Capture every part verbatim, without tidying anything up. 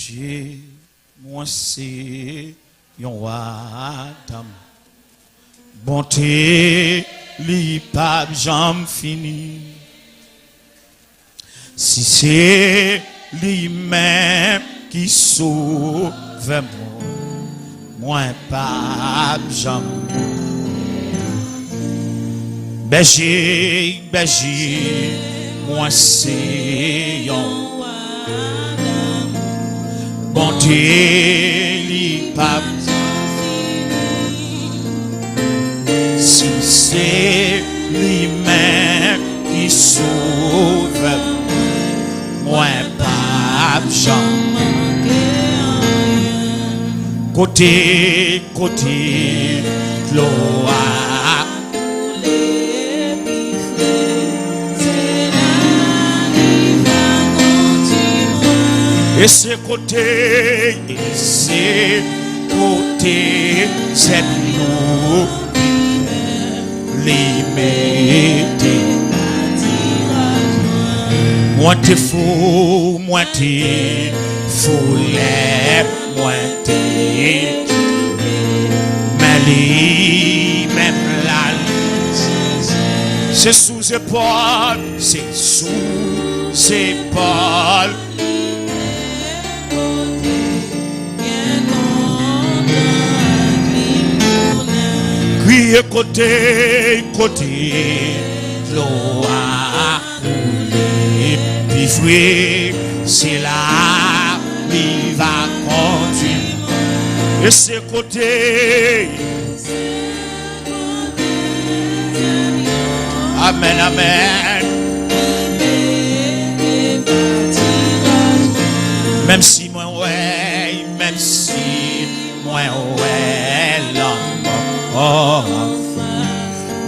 Bèje mwen se yon wa dam. Bonte li p ap janm fini. Si se li menm ki sovè mwen, mwen p ap janm. Bèje, bèje, mwen se yon bonte li p ap. Si se li menm ki sovè mwen, mwen p ap janm. Kote, kote dlo a koule pi fre, se la li va kondui mwen. E se kote, e se kote zèb yo li mete. Mwen te fou, mwen te fou lè mwen te kite, men li menm la li. Se sou zepòl, se sou zepòl. Kriye kote, kote dlo a koule pi fre, se la li va kondui. E se kote. Amèn, amèn. Menm si mwen wè, menm si mwen wè lanmò,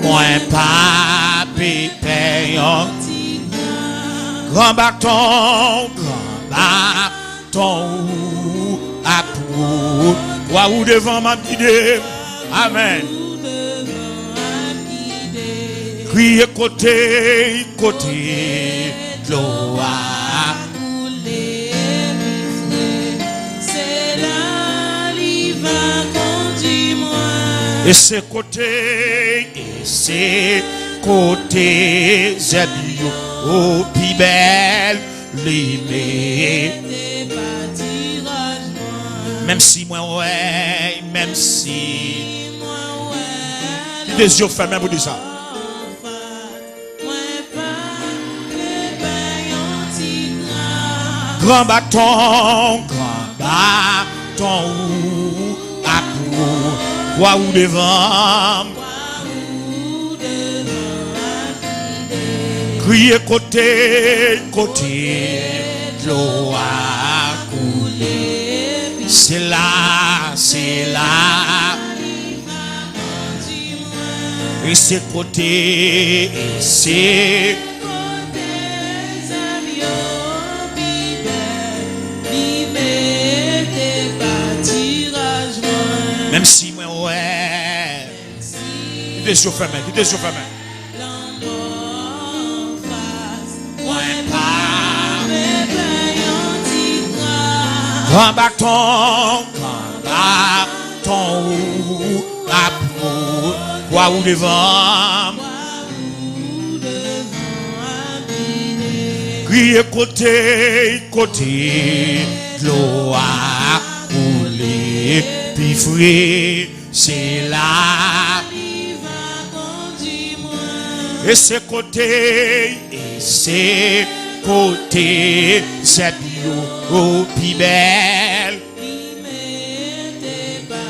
mwen pa pe pè yon ti gran baton, gran baton ou ap wout. Wa ou devan m ap gide. Amèn. Kriye kote, kote dlo a koule pi fre, se la li va kondui mwen. E se kote, e se kote zèb yo pi bèl li mete. Menm si mwen wè, menm si. Kite zye w fèmen pou di sa. Mwen pa vle pè yon ti gran. Gran baton, gran baton ou ap pran. Wa ou devan m. Kriye kote, kote dlo a koule. Se la, se la. E se kote, e se kote zèb yo pi bèl, li mete patiraj mwen. Menm si mwen wè. Kite zye w fèmen, kite zye w fèmen. Mwen pa. Gran baton, gran baton ou ap mouri. Kwa ou devan m. Kriye kote, kote dlo a koule pi fre. Se la. E se kote, e se kote zèb yo pi bèl.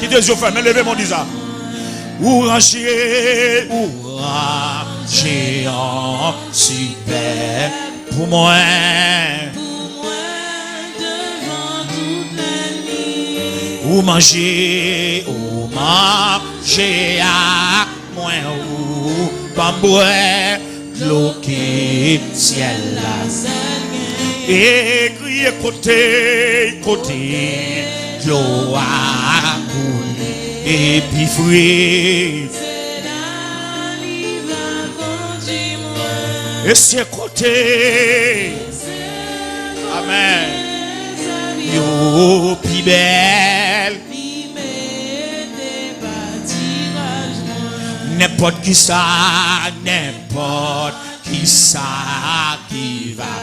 Kite zye w fèmen, leve men w di sa. Ou ranje, ou ranje an sipè pou mwen. Ou manje, ou manje ak mwen, ou ban m bwè dlo ke syèl la. E kriye kote, kote dlo a koule pi fre. E se kote. Amèn. yo pi bèl. Li mete patiraj mwen. Nenpòt kisa, nenpòt kisa ki va.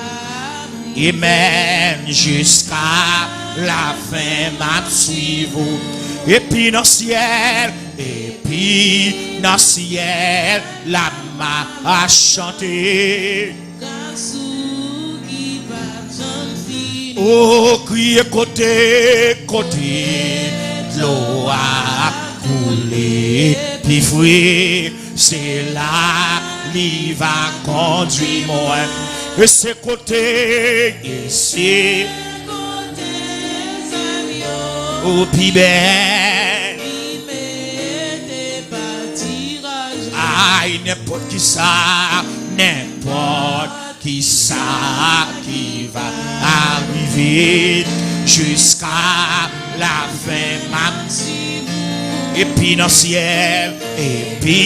E menm jiska lafen m ap swiv ou. Epi nan syèl, epi nan syèl la m a chante. Gras ou ki p ap janm fini. O, kriye kote, kote dlo a koule pi fre, se la li va kondui mwen. E se kote, e se kote zèb yo o pi bèl. Li mete patiraj. Ay, nenpòt kisa, nenpòt kisa ki va rive jiska lafen m ap. Epi nan syèl, epi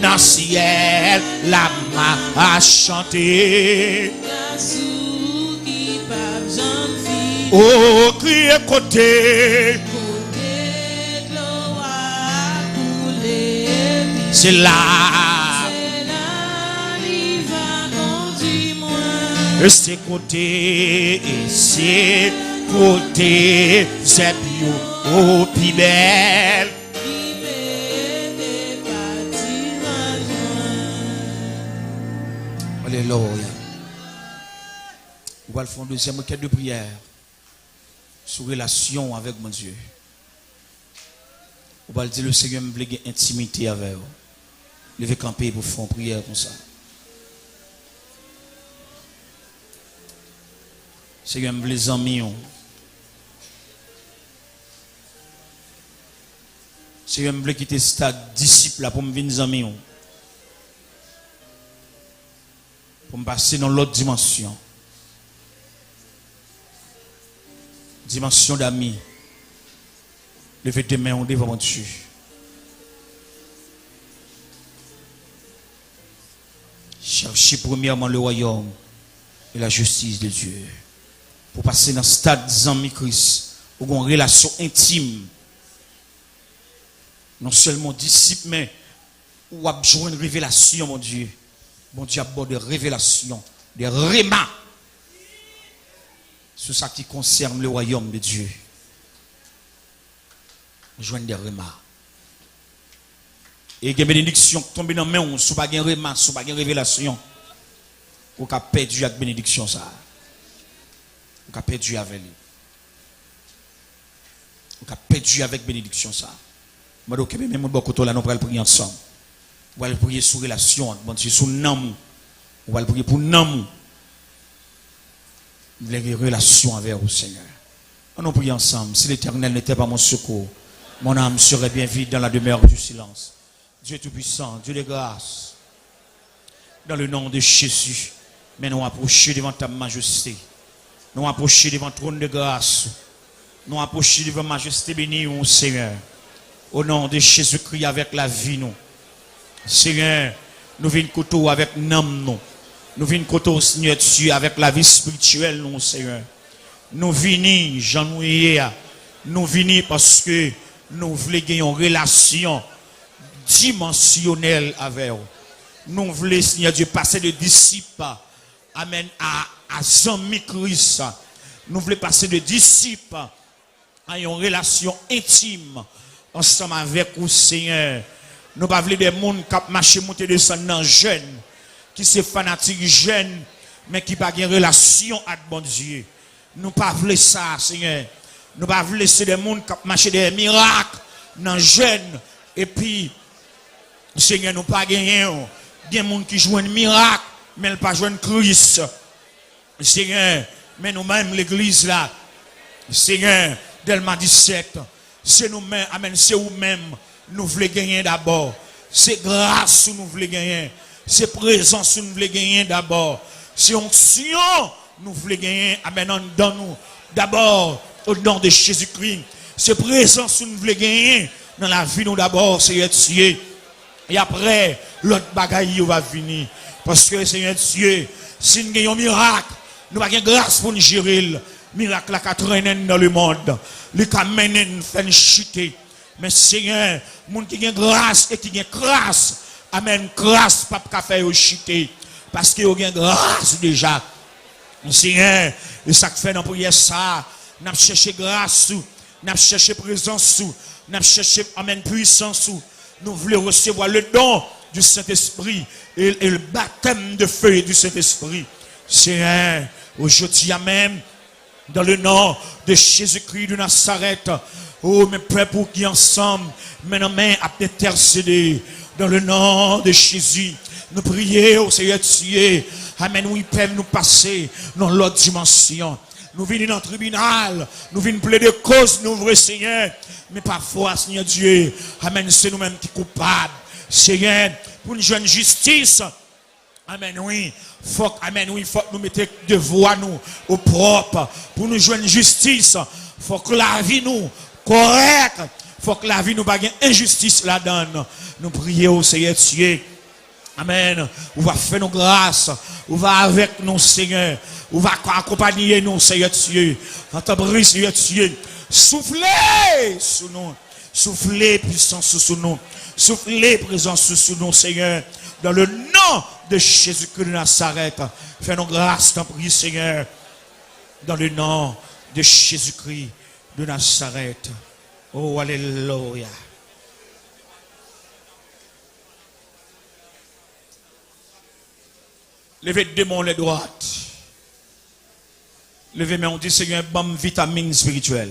nan syèl la m a chante. Gras ou ki p ap janm fini. O, kriye kote. Kote dlo a koule pi. Se la. Se la li va kondui mwen. E se kote, e se kote zèb yo o pi bèl. Li mete patiraj mwen. Alelouya. Ou pral fè yon dezyèm rekèt de priyè sou relasyon w avèk Bondye. Ou pral di, le Senyè, m vle gen entimite avè w. Leve kanpe pou fè yon priyè konsa. Senyè, m vle zanmi w. Senyè, m vle kite stad disip la pou m vin zanmi w. Pou m pase nan lòt dimansyon. Dimansyon dami. Leve de men w devan Bondye. Cherchez premièrement le royaume et la justice de Dieu. Pou pase nan stad zanmi Kris, ou gen yon relasyon entim. Non sèlman disip, men ou ap jwenn revelasyon Bondye. Bondye ap ba w de revelasyon, de rema sou sa ki konsène le royaume de Dieu. Jwenn de rema. E gen benediksyon k tonbe nan men w, si w pa gen rema, si w pa gen revelasyon, ou ka pèdi ak benediksyon sa a. Ou ka pèdi avè li. Ou ka pèdi avèk benediksyon sa a. Mande w kenbe men moun bò kote w la, nou pral priye ansanm. Ou pral priye sou relasyon ak Bondye, sou nanm ou. Ou pral priye pou nanm ou. M vle gen relasyon avè w, Senyè. Ann nou priye ansanm. Si l'Éternel n'était pas mon secours, mon âme serait bien vite dans la demeure du silence. Dieu Tout-Puissant, Dieu de grâce, dans le nom de Jésus, men nou apwoche devan tab majeste. Nou apwoche devan twòn de gras. Nou apwoche devan majeste beni w, Senyè. O non de Jezikri, avèk lavi nou. Senyè, nou vin kote w avèk nanm nou. Nou vin kote w, Senyè Dye, avèk lavi espirityèl nou, Senyè. Nou vini jan nou ye a. Nou vini paske nou vle gen yon relasyon dimansyonèl avè w. Nou vle, Senyè Dye, pase de disip, amèn, a, a zanmi Kris. Nou vle pase de disip a yon relasyon entim ansanm avèk ou, Senyè. Nou pa vle de moun k ap mache moute desann nan jèn, ki se fanatik jèn, men ki pa gen relasyon ak Bondye. Nou pa vle sa, Senyè. Nou pa vle se de moun k ap mache dèyè mirak nan jèn, epi, Senyè, nou pa genyen w. Gen moun ki jwenn mirak, men l pa jwenn Kris. Senyè, men nou menm legliz la, Senyè, Dèlma disèt, se nou menm, amèn, se ou menm nou vle genyen dabò. Se gras ou nou vle genyen. Se prezans ou nou vle genyen dabò. Se onksyon nou vle genyen, amèn, anndan nou dabò, o non de Jezikri. Se prezans ou nou vle genyen nan lavi nou dabò, Seyè Dye. E apre, lòt bagay yo va vini. Paske, Senyè Dye, si n gen yon mirak, nou pa gen gras pou n jere l. Mirak la ka trennen n nan lemonn. Li ka mennen n, fè n chite. Men Senyè, moun ki gen gras e ki gen kras, amèn, kras p ap ka fè yo chite. Paske yo gen gras deja. Senyè, e sa k fè nan priyè sa a, n ap chèche gras ou, n ap chèche prezans ou, n ap chèche, amèn, pwisans ou. Nou vle resevwa le don du Saint-Esprit et, et le baptême de feu et du Saint-Esprit. Senyè, o jodi a menm, dans le nom de Jésus-Christ de Nazareth, o, men pèp ou ki ansanm, men nan men ap entèsede. Dans le nom de Jésus, nou priye, o Seyè Dye, amèn, wi, pèp nou pase nan lòt dimansyon. Nou vini nan tribinal, nou vin plede koz nou vre, Senyè. Men pafwa, Senyè Dye, amèn, se nou menm ki koupab. Senyè, pou n jwenn jistis, amèn, wi, fòk, amèn, wi, fòk nou mete devwa nou o pwòp. Pou nou jwenn jistis, fòk lavi nou kòrèk. Fòk lavi nou pa gen enjistis ladan l. Nou priye w, Seyè Dye. Amèn. Ou va fè nou gras. Ou va avèk nou, Senyè. Ou va akonpaye nou, Seyè Dye. Antanpri, Seyè Dye, soufle sou nou. Soufle pwisans ou sou nou. Soufle prezans ou sou nou, Senyè. Dans le nom de Jésus-Christ de Nazareth. Fè nou gras, tanpri, Senyè. Dans le nom de Jésus-Christ de Nazareth. Oh, alelouya. Leve de men w lè dwat. Leve men w, di, Senyè, ban m vitamin espirityèl.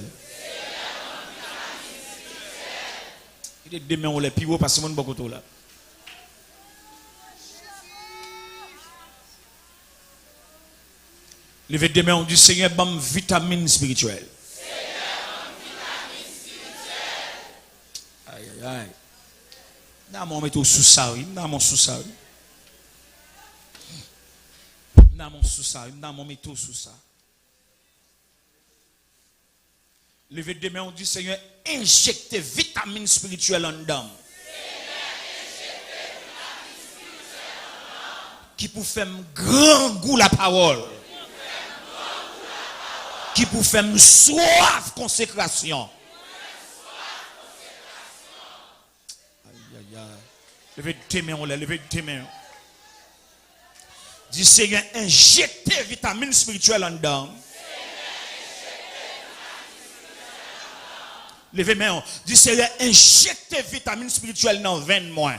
Kite de men w lè pi wo pase moun bò kote w la. Leve de men w, di, Senyè, ban m vitamin espirityèl. Ay, ay, ay. M nan men w mete w sou sa, wi. M nan men w sou sa, wi. M nan men w sou sa, wi. M nan men w mete w sou sa. Leve de men w, di, Senyè, enjekte vitamin espirityèl anndan m. Ki pou fè m grangou lapawòl. Ki pou fè m swaf konsekrasyon. Ay, ay, ay. Leve de men w lè, leve de men w. Di, Senyè, enjekte vitamin espirityèl anndan m. Leve men w. Di, Senyè, enjekte vitamin espirityèl nan venn mwen.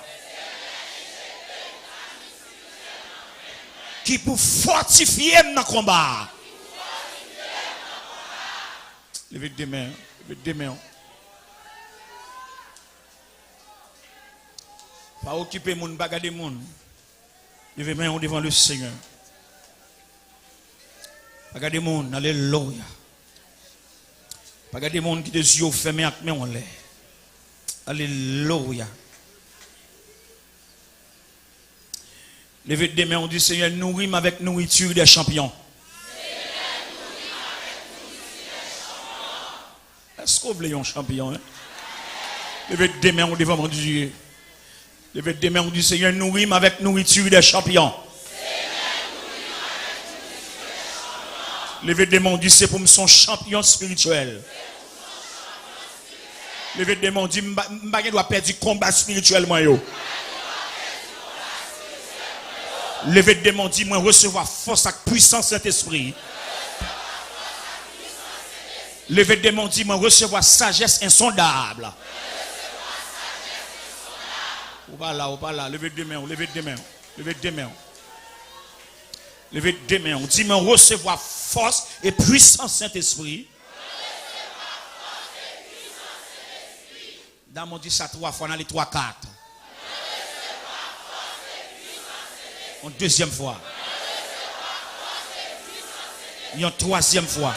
Ki pou fòtifye m nan konba a. Leve de men w. Leve de men w. Pa okipe moun, pa gade moun. Leve men w devan le Senyè. Pa gade moun, alelouya. Pa gade moun, kite zye w fèmen ak men w anlè. Alelouya. Leve de men w, di, Senyè, nouri m avèk nouriti dè chanpyon. Èske w vle yon chanpyon, en? Leve de men w devan Bondye. Leve de men w, di, Senyè, nouri m avèk nouriti dè chanpyon. Leve de men w, di, se pou m se yon chanpyon espirityèl. Leve de men w, di, m pa, m pa gen dwa pèdi konba espirityèl mwen yo. Leve de men w, di, mwen resevwa fòs ak pwisans Sentespri. Leve de men w, di, mwen resevwa sajès ensondab. Ou pa la, ou pa la. Leve de men w, leve de men w, leve de men w. Leve de men w. Di, mwen resevwa fòs e pwisans Sentespri. Damon di sa twa fwa, n ale twa, kat. Yon dezyèm fwa. Yon twazyèm fwa.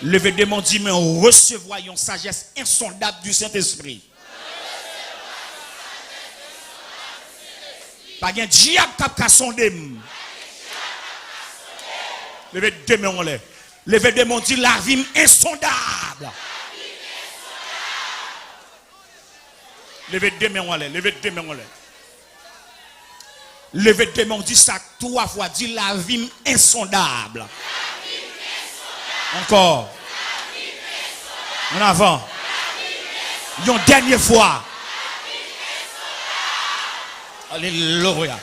Leve de men w, di, mwen resevwa yon sajès ensondab du Sentespri. Pa gen dyab k ap ka sonde m. Leve de men w anlè. Leve de men w, di, lavi m ensondab. Leve de men w anlè. Leve de men w anlè. Leve de men w, di sa twa fwa. Di, lavi m ensondab. Ankò. An avan. Yon dènye fwa. Alelouya.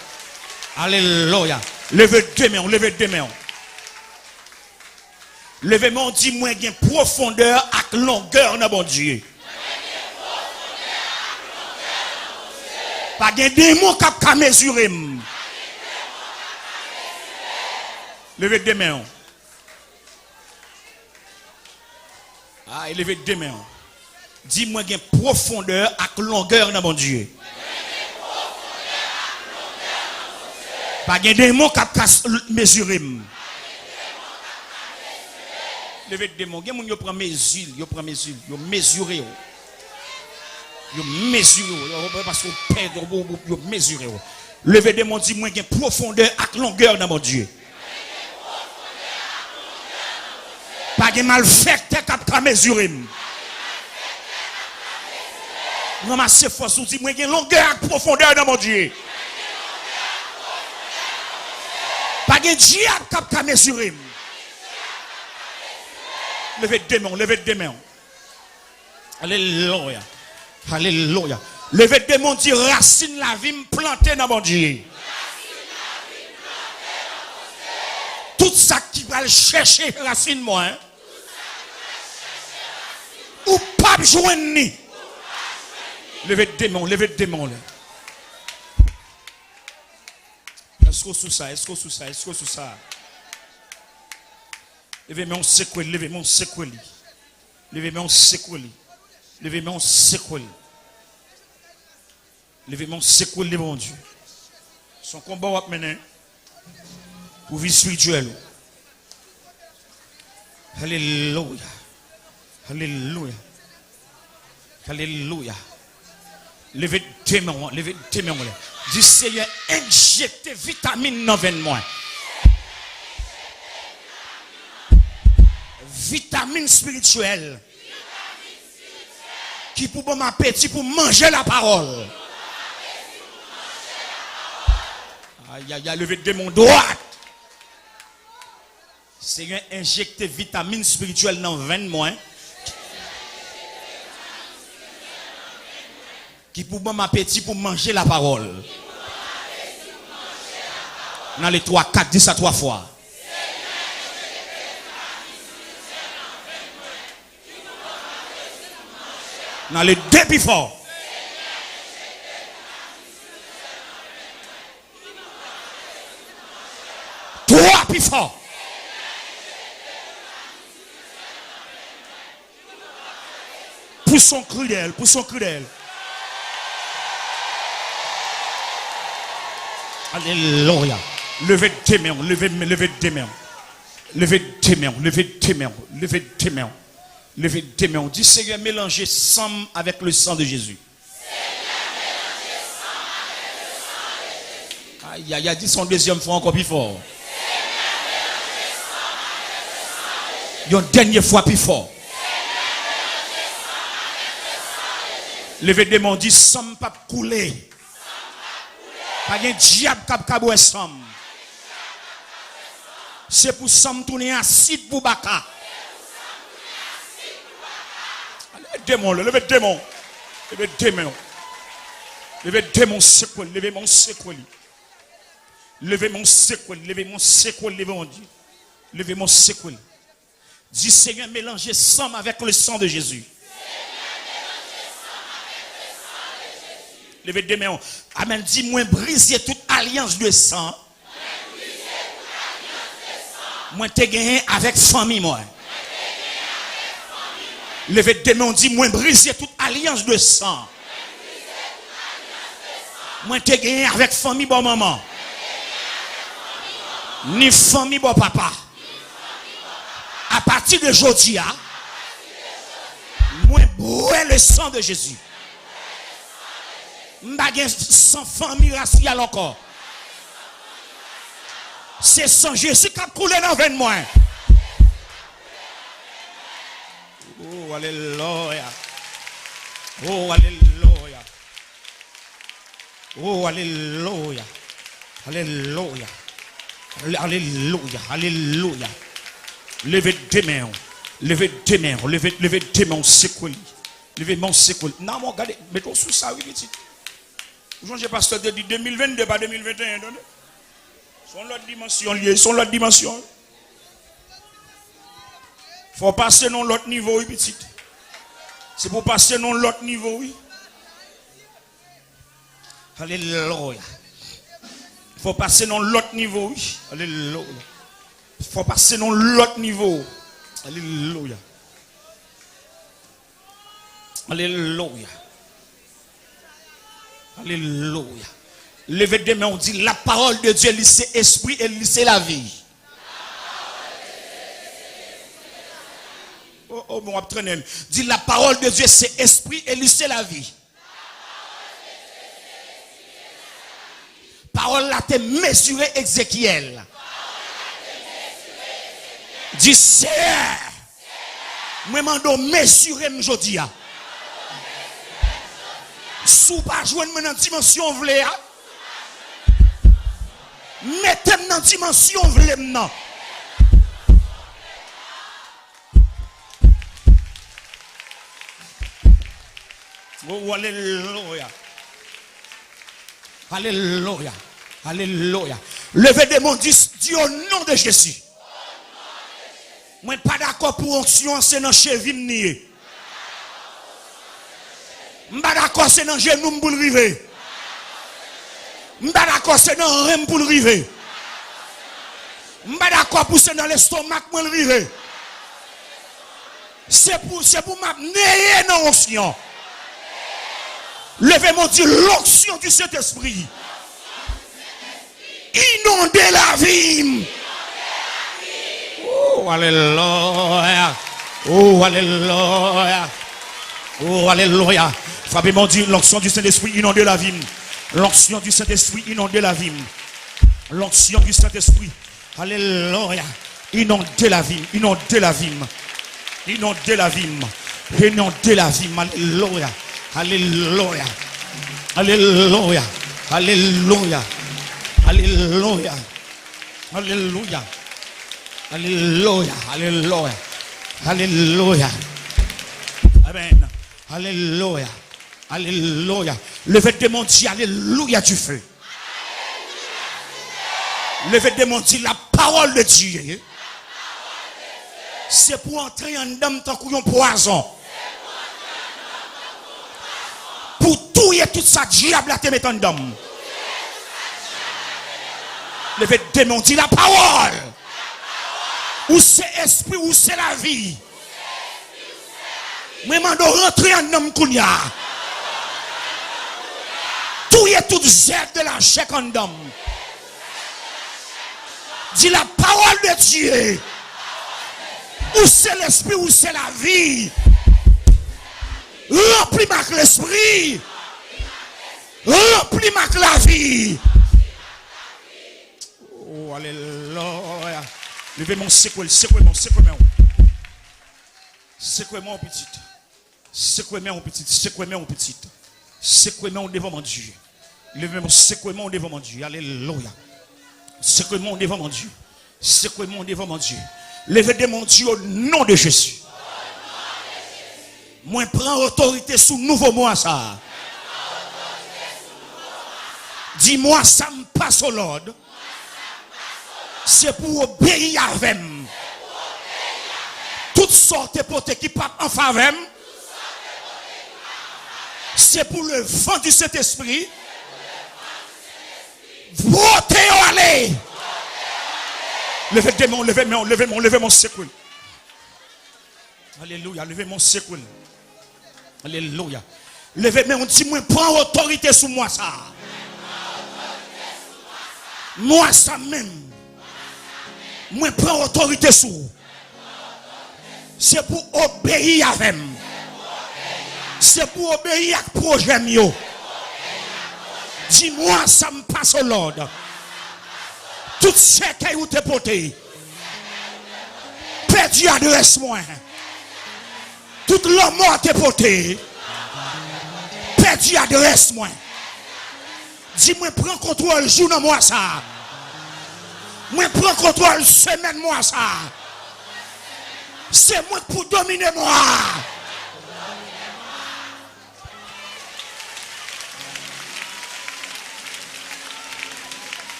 Alelouya. Leve de men w, leve de men w. Leve men w, di, mwen gen pwofondè ak longè nan Bondye. Pa gen demon k ap ka mezire m. Leve de men w. Ay, leve de men w. Di, mwen gen pwofondè ak longè nan Bondye. Pa gen demon k ap ka s- mezire m. Leve de men w. Gen moun yo pran mezi, yo pran mezi, yo mezire w. Yo mezire w. Yo, paske w pè, yo, yo, yo mezire w. Leve de men w, di, mwen gen pwofondè ak longè nan Bondye. Pa gen malfektè k ap ka mezire m. Ranmase fòs ou, di, mwen gen longè ak pwofondè nan Bondye. Pa gen dyab k ap ka mezire m. Leve de men w, leve de men w. Alelouya. Alelouya. Leve de men w, di, rasin lavi m plante nan Bondye. Tout sa ki pral chèche rasin mwen, ou p ap jwenn li. Leve de men w, leve de men w. Èske w sou sa? Èske w sou sa? Èske w sou sa? Leve men w, sekwe l, leve men w, sekwe li. Leve men w, sekwe li. Leve men w, sekwe li. Leve men w, sekwe l devan Bondye. Se yon konba w ap mennen pou vi espirityèl ou. Alelouya. Alelouya. Alelouya. Leve de men w, leve de men w. Di, Senyè, enjekte vitamin nan venn mwen. Vitamin espirityèl ki pou ban m apeti pou manje lapawòl. Ayayay, leve de men w dwat. Senyè, enjekte vitamin espirityèl nan venn mwen ki pou ban m apeti pou manje lapawòl. N ale twa, kat, di sa twa fwa. N ale de pi fò. Twa pi fò. Pouse yon kri dèyè l, pouse yon kri dèyè l. Alelouya. Leve de men w, leve, leve de men w. Leve de men w, leve de men w, leve de men w. Leve de men w. Di, Senyè, melanje san m avèk le sang de Jésus. Ayayay, di sa yon dezyèm fwa ankò pi fò. Yon dènye fwa pi fò. Leve de men w, di, san m p ap koule. Pa gen dyab k ap ka bwè san m. Se pou san m tounen asid pou baka. Leve de men w, leve de men w. Leve de men w. Leve de men w, sekwe l, leve men w, sekwe li. Leve men w, sekwe l, leve men w, sekwe l, leve men w, di. Leve men w, sekwe l. Di, Senyè, melanje san m avèk le sang de Jésus. Leve de men w. Amèn. Di, mwen brize tout alyans de san mwen te genyen avèk fanmi mwen. Leve de men w, di, mwen brize tout alyans de san mwen te genyen avèk fanmi bò manman, ni fanmi bò papa. Apati de jodi a, mwen bwè le sang de Jésus. M pa gen san fanmi rasyal ankò. Se san Jezi k ap koule nan venn mwen. Oh, alelouya. Oh, alelouya. Oh, alelouya. Alelouya. Ale-, alelouya. Alelouya. Leve de men w. Leve de men w. Leve, leve de men w, sekwe li. Leve men w, sekwe li. Nan, mon, gade, mete w sou sa, wi, pitit. Ou sonje pastè te di de mil vennde pa de mil venteyen, tande. Se yon lòt dimansyon l ye, se yon lòt dimansyon. Fò w pase nan yon lòt nivo, wi, pitit. Se pou w pase nan yon lòt nivo, wi. Alelouya. Fò w pase nan yon lòt nivo, wi. Alelouya. Fò w pase nan yon lòt nivo. Alelouya. Alelouya. Alelouya. Leve de men w, di, la parole de Dieu, li se espri e li se lavi. Oh, oh, bon, w ap trennen l. Di, la parole de Dieu, se espri e li se lavi. Pawòl la te mezire Ezekyèl. Di, Seyè, mwen mande w mezire m jodi a. Si w pa jwenn mwen nan dimansyon w vle a, mete m nan dimansyon w vle m nan. Oh, alelouya. Alelouya. Alelouya. Leve de men w, di, di, o non de Jezi. Mwen pa dakò pou onksyon an se nan chevi m li ye. M pa dakò se nan jenou m pou l rive. M pa dakò se nan ren m pou l rive. M pa dakò pou se nan lestomak mwen l rive. Se pou, se pou m ap neye nan onksyon. Leve men w, di, l'onction du Saint-Esprit. Inonde lavi m. Oh, alelouya. Oh, alelouya. Oh, alelouya. Frape men w, di, l'onction du Saint-Esprit inonde lavi m. L'onction du Saint-Esprit inonde lavi m. L'onction du Saint-Esprit. Alelouya. Inonde lavi m. Inonde lavi m. Inonde lavi m. Inonde lavi m. Alelouya. Alelouya. Alelouya. Alelouya. Alelouya. Alelouya. Alelouya. Alelouya. Alelouya. Amen. Alelouya. Alelouya. Leve de men w, di, alelouya du feu. Leve de men w, di, la parole de Dieu. Se pou antre anndan m tankou yon pwazon. Pou touye tout sa dyab la te met anndan m. Leve de men w, di, la parole. Ou se espri, ou se lavi. Mwen mande w rantre anndan m kounye a. Touye tout zèv de lachè k anndan m. Di, la parole de Dieu. Ou se lespri, ou se lavi. Ranpli m ak lespri. Ranpli m ak lavi. Oh, alelouya. Leve men w, sekwe l, sekwe men w, sekwe men w. Sekwe men w, pitit. Sekwe men w, pitit. Sekwe men w, pitit. Sekwe men w devan Bondye. Leve men w, sekwe men w devan Bondye. Alelouya. Sekwe men w devan Bondye. Sekwe men w devan Bondye. Leve de men w, di, o non de Jezi. Mwen pran otorite sou nouvo mwa sa a. Di, mwa sa m pase w lòd. Se pou w obeyi avè m. Tout sa w te pote ki p ap an favè m, se pou le vent du Saint-Esprit pwote yo ale. Leve de men w, leve men w, leve men w, leve men w, sekwe l. Alelouya, leve men w, sekwe l. Alelouya. Leve men w, di, mwen pran otorite sou mwa sa a. Mwa sa menm. Mwen pran otorite sou ou. Se pou obeyi avè m. Se pou obeyi ak pwojè m yo. Di, mwa sa m pase w lòd. Tout sèkèy ou te pote. Pèdi adrès mwen. Tout lanmò te pote. Pèdi adrès mwen. Di, mwen pran kontwòl jou nan mwa sa a. Mwen pran kontwòl semèn mwa sa a. Se mwen k pou domine mwa a.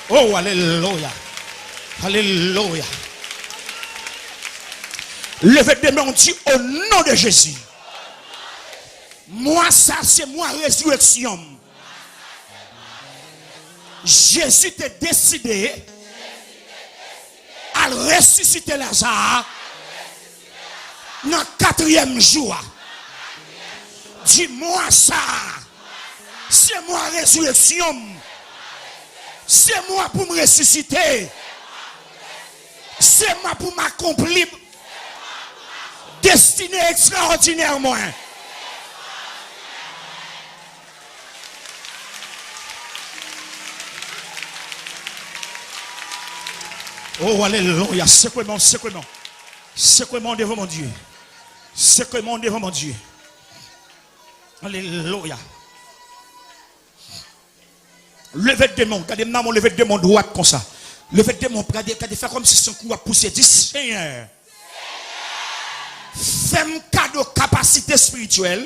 Oh, alelouya. Alelouya. Leve de men w, di, o non de Jezi. Mwa sa se mwa rezireksyon m. Jezi te deside al resisite Laza nan katriyèm jou a. Di, mwa sa a, se mwa rezireksyon m. Se mwa pou m resisite. Se mwa pou m akonpli destine ekstraòdinè mwen. Oh, alelouya. Sekwe men w, sekwe men w. Sekwe men w devan Bondye. Sekwe men w devan Bondye. Alelouya. Leve de men w, gade m nan men w, leve de men w dwat konsa. Leve de men w, gade, gade, fè kòmsi se yon kou w ap pouse. Di, Senyè, fè m kado kapasite espirityèl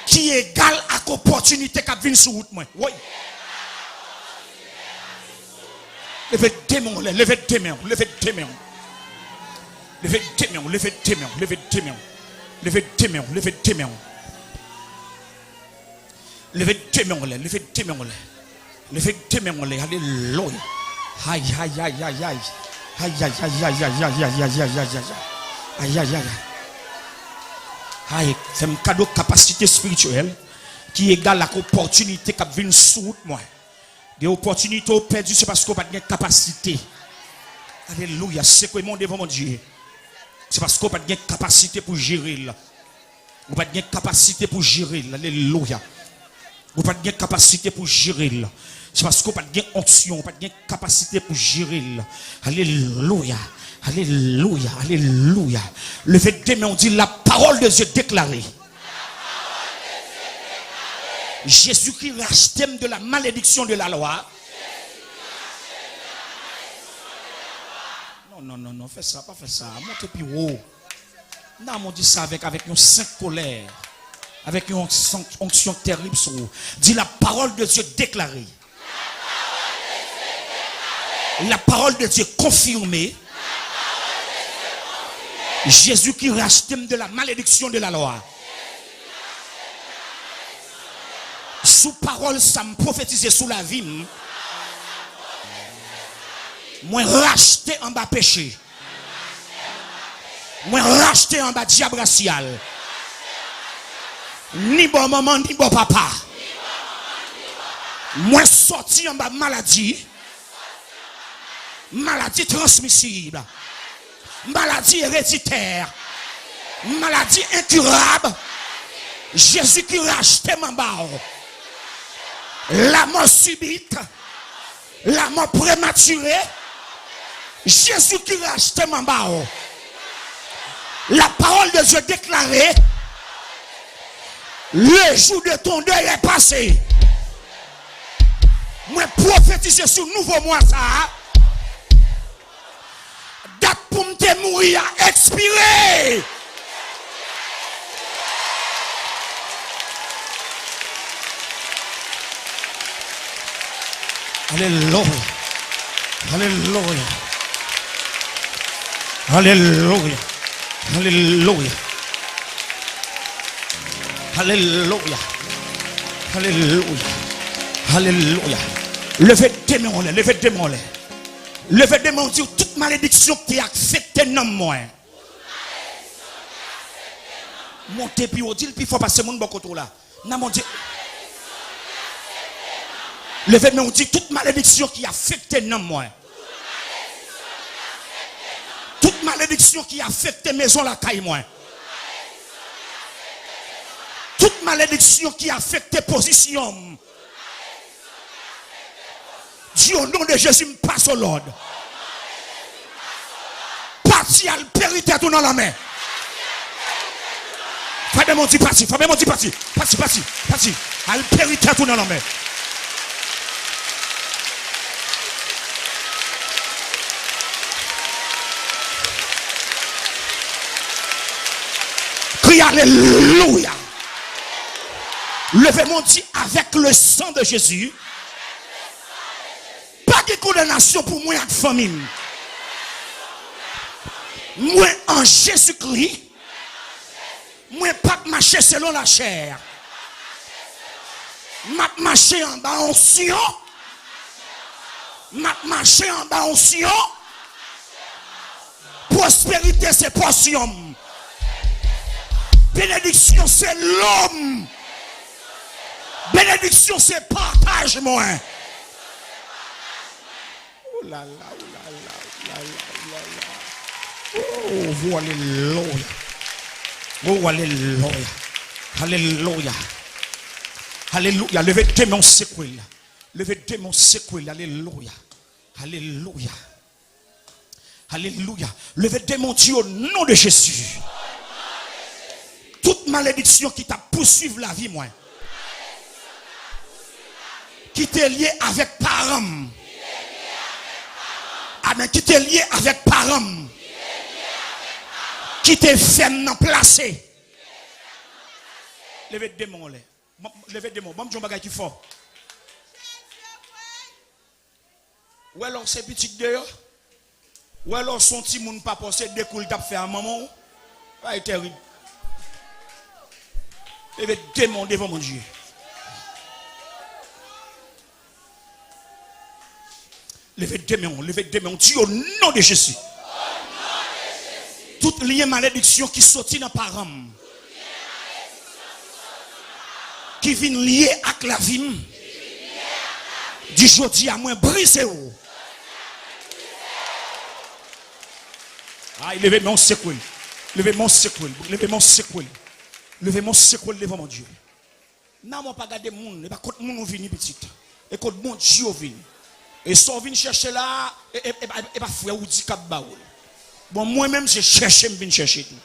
ki egal ak opòtinite k ap vin sou wout mwen. Woy! Leve de men w anlè, leve de men w, leve de men w. Leve de men w, leve de men w, leve de men w. Leve de men w, leve de men w. Leve de men w anlè, leve de men w anlè. Leve de men w anlè, alelouya. Ay, ay, ay, ay, ay. Ay, ay, ay, ay. Ay, ay, ay. Ay, fè m kado kapasite espirityèl ki egal ak opòtinite k ap vin sou wout mwen. De opòtinite w pèdi, se paske w pa t gen kapasite. Alelouya. Sekwe men w devan Bondye. Se paske w pa t gen kapasite pou jere l. Ou pa t gen kapasite pou jere l. Alelouya. Ou pa t gen kapasite pou jere l. Se paske w pa t gen onksyon, w pa t gen kapasite pou jere l. Alelouya. Alelouya. Alelouya. Leve de men w, di, la parole de Dieu déclarée. Jezi ki rachte m de la malédiction de la loi. Non, non, non, non, fè sa, pa fè sa. Monte pi wo. Nan, di sa avèk, avèk yon senk kolè. Avèk yon onksyon, onksyon tèrib sou ou. Di, la parole de Dieu déclarée. La parole de Dieu confirmée. Jezi ki rachte m de la malédiction de la loi. Sou pawòl sa m pwofetize sou lavi m, mwen rachte anba peche. Mwen rachte anba dyab rasyal. Ni bò manman, ni bò papa. Mwen sòti anba maladi. Maladi transmisib. Maladi ereditè. Maladi enkirab. Jezi ki rachte m anba w. Lamò sibit. Lamò prematire. Jezi ki rachte m anba w. La parole de Dieu déclarée. Le jour de ton deuil est passé. Mwen pwofetize sou nouvo mwa sa a. Dat pou m te mouri a ekspire. Alelouya. Alelouya. Alelouya. Alelouya. Alelouya. Alelouya. Alelouya. Leve de men w anlè, leve de men w anlè. Leve de men w, di, tout malediksyon ki te afekte nanm mwen. Monte pi wo, di l pi fò pase moun bò kote w la. Nan, Bondye. Leve men w, di, tout malediksyon ki afekte nanm mwen. Tout malediksyon ki afekte mezon lakay mwen. Tout malediksyon ki afekte pozisyon m. Di, o non de Jezi, m pase w lòd. Pati al peri tèt ou nan lanmè. Fè demon di pati, fè demon di pati, pati, pati, pati. Al peri tèt ou nan lanmè. Kriye alelouya. Leve men w, di, avec le sang de Jésus, pa gen kondanasyon pou mwen ak fanmi m. Mwen an Jezikri, mwen p ap mache selon lachè. M ap mache anba onsyon. M ap mache anba onsyon. Pwosperite se pòsyon m. Benediksyon se lo m. Benediksyon se pataj mwen. Oh la la, oh la la, oh la la, oh la la. Oh, alelouya. Oh, alelouya. Alelouya. Alelouya. Leve demon sekwe l. Leve demon sekwe l. Alelouya. Alelouya. Alelouya. Leve demon, di, au nom de Jésus. Tout malediksyon ki t ap pouswiv lavi mwen, ki te lye avèk paran m. Amen. Ki te lye avèk paran m. Ki te fè m nan plase. Leve demon anlè. Leve demon. Ban m di yon bagay ki fò. Ou wè lè w se pitit deyò? Ou wè lè w se yon timoun papa w, se de kou l t ap fè a manman w? Bagay tèrib. Leve demon devan Bondye. Leve demon, leve demon. Di, au nom de Jésus. Tout lyen malediksyon ki soti nan paran m, ki vin lye ak lavi m, di, jodi a mwen brize w. Ay, leve men w, sekwe l. Leve men w, sekwe l. Leve men w, sekwe l. Leve men w, sekwe l devan Bondye. Nan mwen pa gade moun, e pa kont moun ou vini, pitit. E kont Bondye ou vini. E sa w vin chèche la, e, e, e, pa- e pa frè ou di k ap ba ou l. Bon, mwen menm, se chèche m vin chèche tou.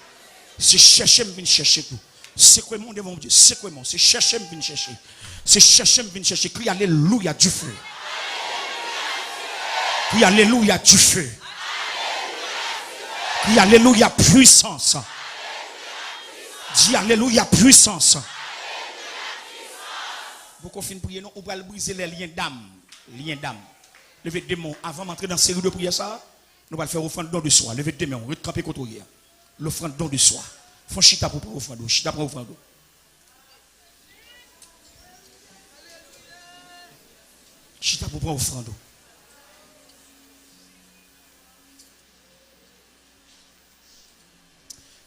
Se chèche m vin chèche tou. Sekwe men w devan Bondye, sekwe men w. Se chèche m vin chèche. Se chèche m vin chèche. Kriye alelouya, dife. Kriye alelouya, dife. Kriye alelouya, pwisans. Di alelouya, pwisans. Poko fin priye non, ou pral brize lè lyen dam. Lyen dam. Leve de men w avan m antre nan seri de priyè sa a. Nou pral fè ofrann don de swa. Leve de men w, ret kanpe kote w ye a. Lofrann don de swa. Fè yon chita pou pran ofrann ou. Chita pran ofrann ou. Chita pou pran ofrann ou.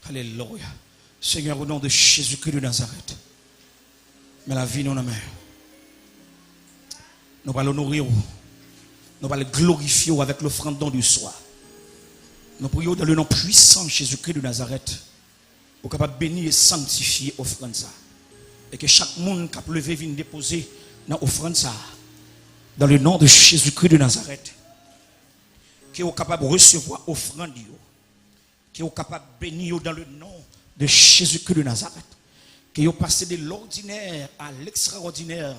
Alelouya. Seigneur, au nom de Jésus-Christ de Nazareth, men lavi nou nan men w. Nou pral onore w. Nou pral glorifye w avèk lofrann don de swa. Nou priye w dans le nom puissant Jésus-Christ de Nazareth. Ou kapab beni e sanktifye ofrann sa. E ke chak moun k ap leve vin depoze nan ofrann sa. Dans le nom de Jésus-Christ de Nazareth. Ke ou kapab resevwa ofrann yo. Ke ou kapab beni yo dans le nom de Jésus-Christ de Nazareth. Ke yo pase de l'ordinaire à l'extraordinaire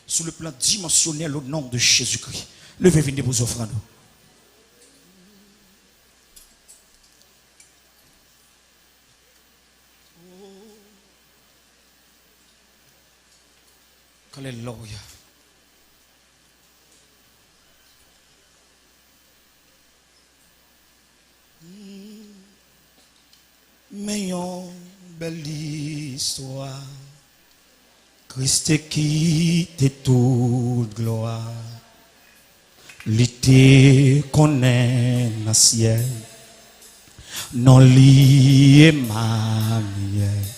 sous le plan dimensionnel au nom de Jésus-Christ. Leve vin depoze ofrann ou. Alelouya. Men yon bèl istwa. Kris te kite tout glwa. Li te konnen nan syèl. Non li Emanyèl.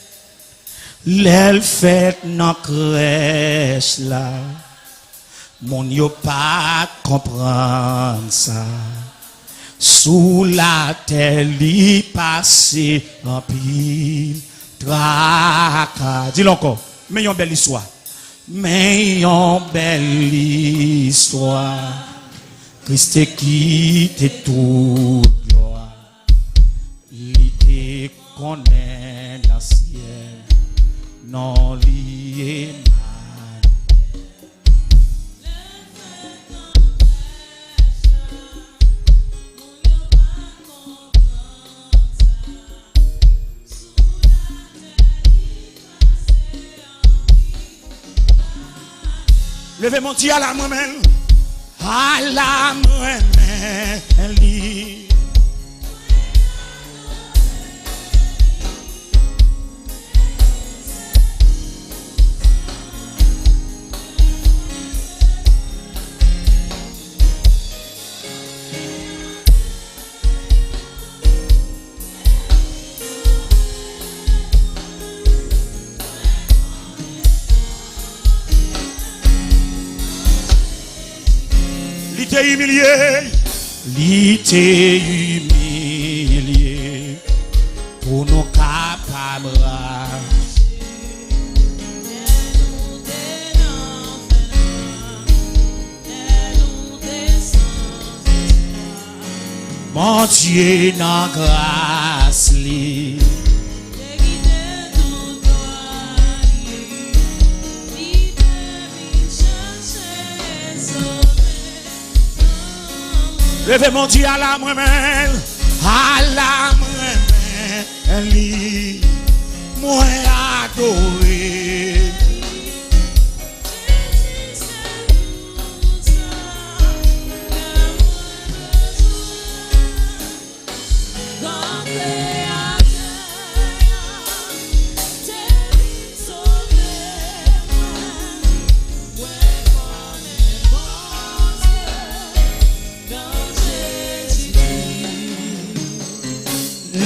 Lè l fèt nan krèch la, moun yo pa t konprann sa. Sou latè li pase anpil traka. Di l ankò. Men yon bèl istwa. Men yon bèl istwa. Kris te kite tout glwa. Li te konnen nan syèl. Leve men w, di, "Ala m renmen l." Ala m renmen li. Li te imilye, li te imilye pou nou kapab rache. Bondye nan gras li. Leve men w, di, "Ala m renmen l, ala m renmen li, mwen adore."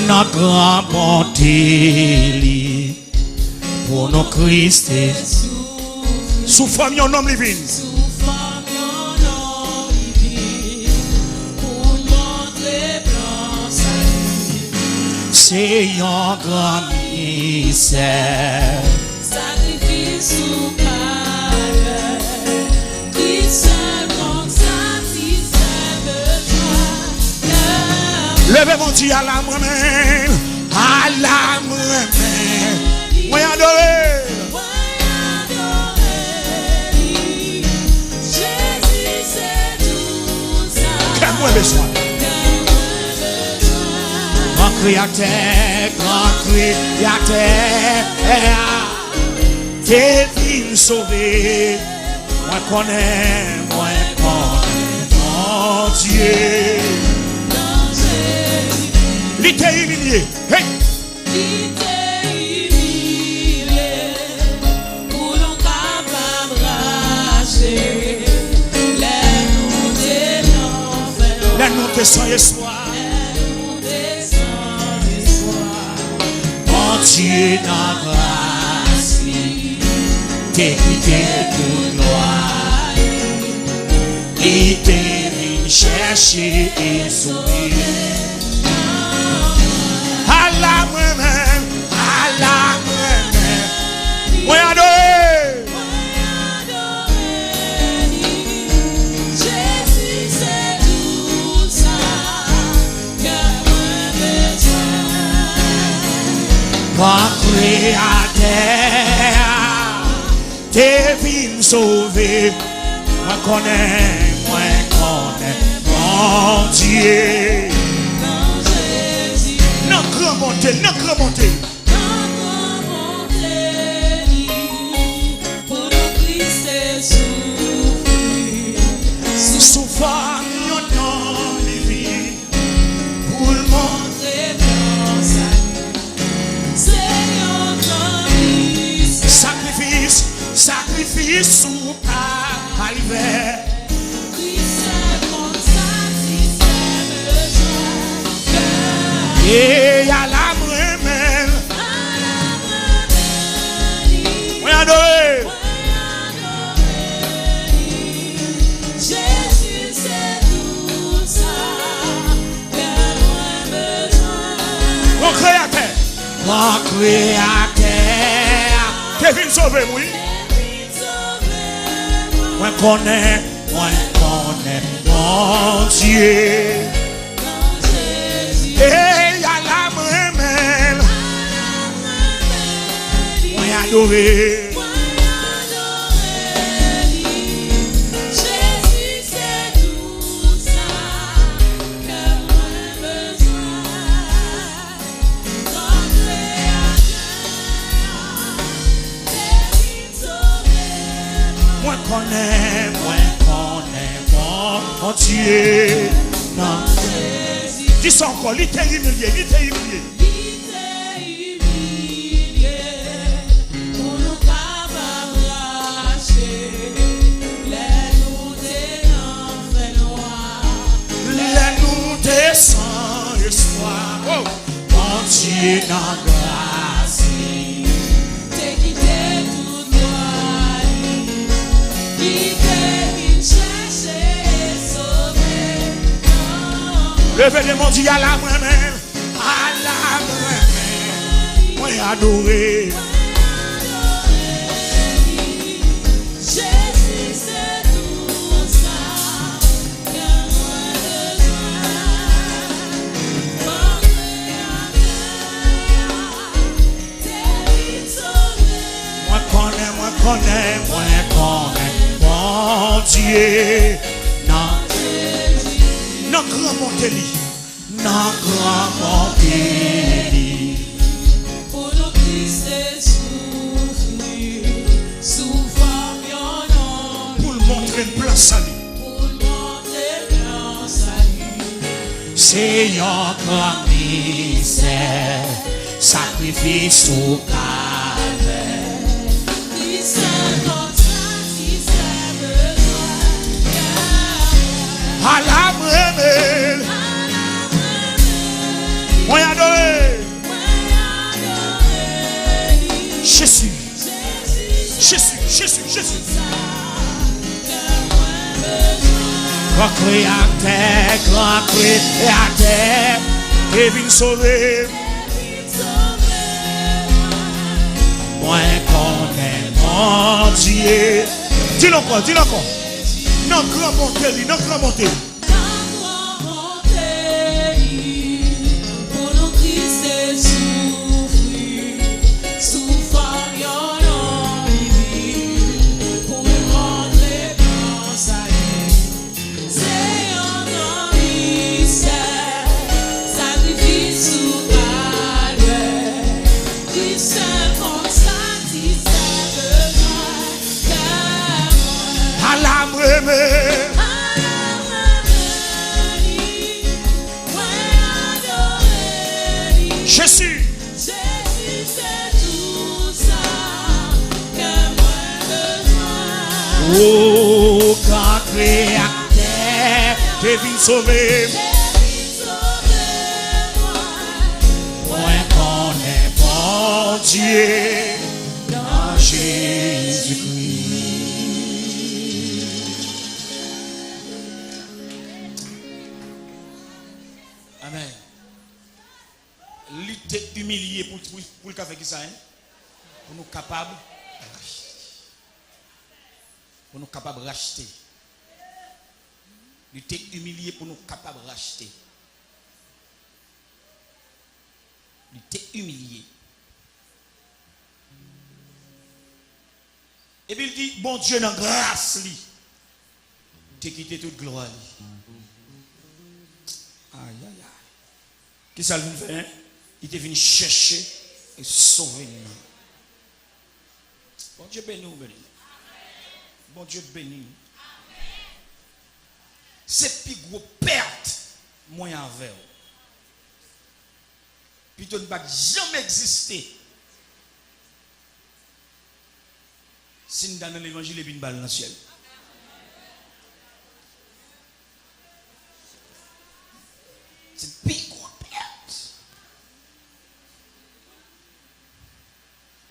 Nan gran bonte li, pou nou Kris te soufri. Sou fòm yon nonm li vin. Sou fòm yon nonm li vin, pou l montre plan sali. Se yon gran mistè. Sakrifis ou pa fè, Kris sèl konn satisfè bezwen kè. Leve men w, di, "Ala m renmen, ala m renmen." Mwen adore. Mwen adore li. Jezi se tout sa. Kè mwen bezwen. Kè mwen bezwen. Gran kreyatè, gran kreyatè a te vin sove. Mwen konnen, mwen konnen Bondye. Li te imilye. Hey! Li te imilye pou nou kapab rache. Lè nou te nan fè nwa. Lè nou te san espwa. Lè nou te san espwa. Bondye nan gras li te kite tout glwa li. Li te vin chèche e sove. Ala mwen menm, ala mwen menm. Mwen adore. Jezi se tout sa kè mwen bezwen. Gran Kreyatè a te vin sove. Mwen konnen, mwen konnen Bondye. Nan gran bonte, nan gran bonte. Sou fòm yon nonm li vin pou l montre plan sali. Se yon gran mistè. Sakrifis, sakrifis ou pa al fè. Kris sèl konn satisfè bezwen kè. E ala mwen menm. Ala mwen menm. Mwen adore. Mwen adore li. Jezi se tout sa kè mwen bezwen. Gran Kreyatè. Gran Kreyatè a te vin sove m, wi. Mwen konnen, mwen konnen Bondye. E ala mwen menm. Mwen adore. Jezi se tout sa kè mwen bezwen. Mwen konnen. Di sa ankò, li te imilye, li te imilye. Li te imilye pou nou kapab rache lè nou te nan fènwa. Lè nou te san espwa. Oh! Bondye nan gras li te kite tout glwa li, li te vin chèche e sove nanm. Leve de men w, di, "Ala m renmen, ala m renmen, mwen adore." Jezi se tou sa. Mwen konnen, mwen konnen, mwen konnen Bondye nan, nan gran bonte li, nan gran bonte li. Pou nou Kris te soufri sou fòm yon nonm. Pou l montre n plan sali. Pou l montre plan sali. Se yon gran mistè, sakrifis sou Kalvè. Kris sèl konn satisfè bezwen kè mwen. Ala m renmen l. Ala m renmen l. Mwen adore. Mwen adore li. Jezi. Jezi, Jezi, Jezi. Gran Kreatè, Gran Kreatè, te vin sove. Mwen konnen Bondye. Di l ankò, di l ankò. Nan gran bonte li, nan gran bonte. Nan gran bonte li, pou nou Kris te soufri sou fòm yon nonm li, pou l montre plan sali. Se yon gran mistè, sakrifis sou Kalvè. Kris sèl konn satisfè bezwen kè mwen. Ala m renmen. Ala m renmen li. Mwen adore li. Jezi. Jezi se tou sa kè mwen bezwen. O, Gran Kreatè, te vin sove. Te vin sove mwen. Mwen konnen Bondye nan Jezikri. Amèn. Li te imilye pou, pou, pou l ka fè kisa, en? Pou nou kapab rachte. Pou nou kapab rachte. Li te imilye pou nou kapab rachte. Li te imilye. Epi l di, Bondye nan gras li te kite tout glwa li. Ayayay. Kisa l vin fè, en? Li te vin chèche e sove nou. Bondye beni w, beni w. Bondye beni w. Se pi gwo pèt mwen avè w. Pito n pa t janm egziste si n ta nan levanjil epi n pa al nan syèl. Se pi gwo pèt.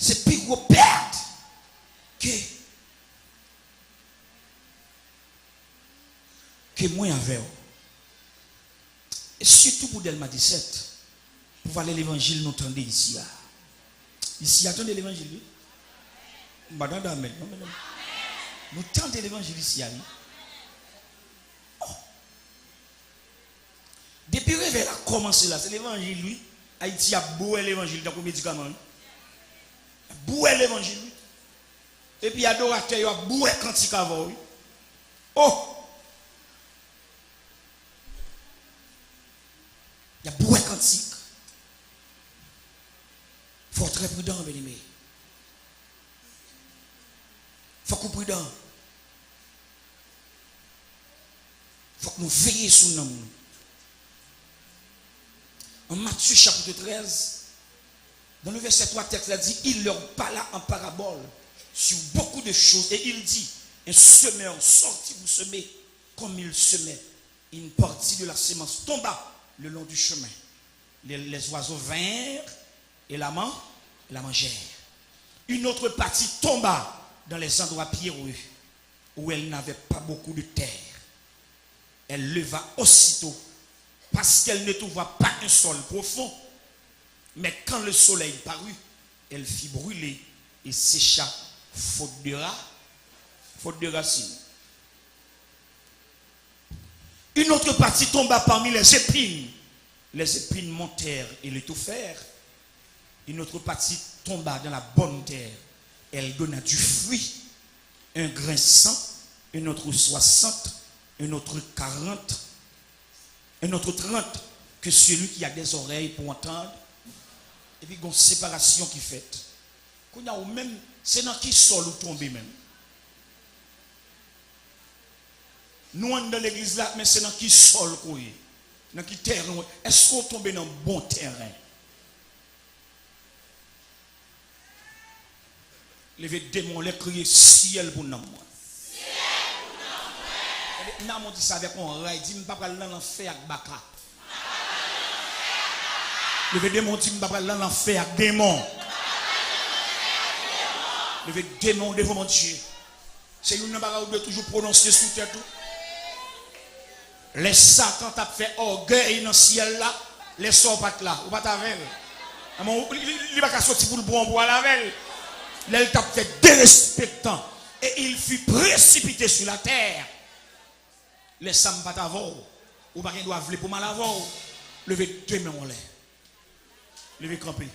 Se pi gwo pèt ke, ke mwen avè w. E sitou pou Dèlma disèt, pou valè levanjil nou tande isi a. Isi a tande levanjil, wi. M pa tande amèn, non, medam. Nou tande levanjil isi a, wi. Oh! Depi revèy la kòmanse la, se levanjil, wi. Ayiti ap bwè levanjil tankou medikaman, wi. Bwè levanjil, wi. Epi adoratè yo ap bwè kantik avè w, wi. Oh! Y ap bwè kantik. Fò w trè pridan, byeneme. Fòk ou pridan. Fòk nou veye sou nanm nou. An Matye chapit trèz, dans le verset trois, tèks la di, il leur parla en parabole sur beaucoup de choses, et il dit, un semeur sortit pour semer. Comme il semait, une partie de la semence tomba le long du chemin. Les, les oiseaux vinrent et la man-, la mangèrent. Une autre partie tomba dans les endroits pierreux, où elle n'avait pas beaucoup de terre. Elle leva aussitôt, parce qu'elle ne trouva pas un sol profond. Mais quand le soleil parut, elle fut brûlée et sécha faute de ra-, faute de racine. Une autre partie tomba parmi les épines. Les épines montèrent et l'étouffèrent. Une autre partie tomba dans la bonne terre. Elle donna du fruit, un grain cent, un autre soixante, un autre quarante, un autre trente. Que celui qui a des oreilles pour entendre. Epi gon separasyon ki fèt. Kounye a ou menm, se nan ki sòl ou tonbe menm? Nou anndan legliz la, men se nan ki sòl ke w ye? Nan ki tèren w ye? Èske w tonbe nan bon tèren? Leve de men w anlè, kriye, syèl pou nanm mwen. Gade, nanm ou di sa avèk yon ray, di, "M pa pral nan lanfè ak baka." Leve de men w, di, "M pa pral nan lanfè ak demon." Leve de men w devan Bondye. Se youn nan bagay ou dwe toujou pwononse sou tèt ou. Lè Satan t ap fè ògèy nan syèl la, lè sa w pa t la, ou pa t avè l. Amon, li, li, li pa ka soti pou l pran w pou al avè l. Lè l t ap fè derespektan, et il fut précipité sur la terre. Lè sa m pa t avè w, ou pa gen dwa vle pou m al avè w. Leve de men w anlè. Leve kanpe.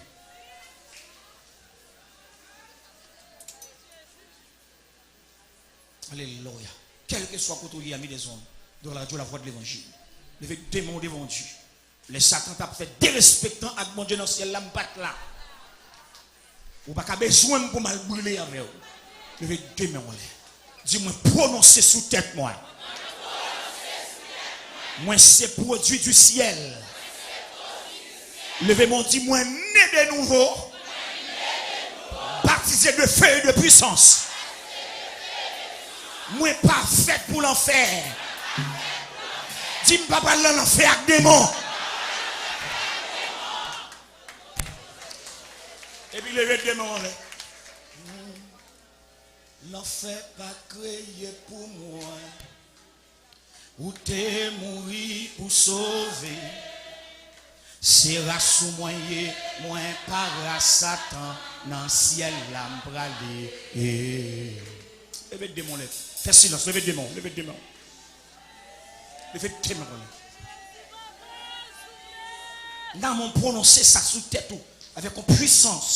Alelouya. Kèlkeswa kote w ye, ami des ondes, dans la radio, la voix de l'évangile. Leve de men w devan Dye. Lè Satan t ap fè derespektan ak Bondye nan syèl la, m pa t la. Ou pa ka bezwen m pou m al brile avè w. Leve de men w anlè. Di, "Mwen pwononse sou tèt mwen. Mwen se pwodui du syèl." Leve men w, di, "Mwen ne de nouvo, baptisé de feu et de puissance." Mwen pa fèt pou lanfè. Di, "M pa pral nan lanfè ak demon." Epi leve de men w anlè. Lanfè pa t kreye pou mwen. Ou te mouri pou sove. Se ras ou mwen ye, mwen pa ras Satan, nan syèl la m prale. Leve de men w anlè. Fè silans, leve de men w, leve de men w. Leve de men w anlè. Nanm ou pwononse sa sou tèt ou avèk yon pwisans.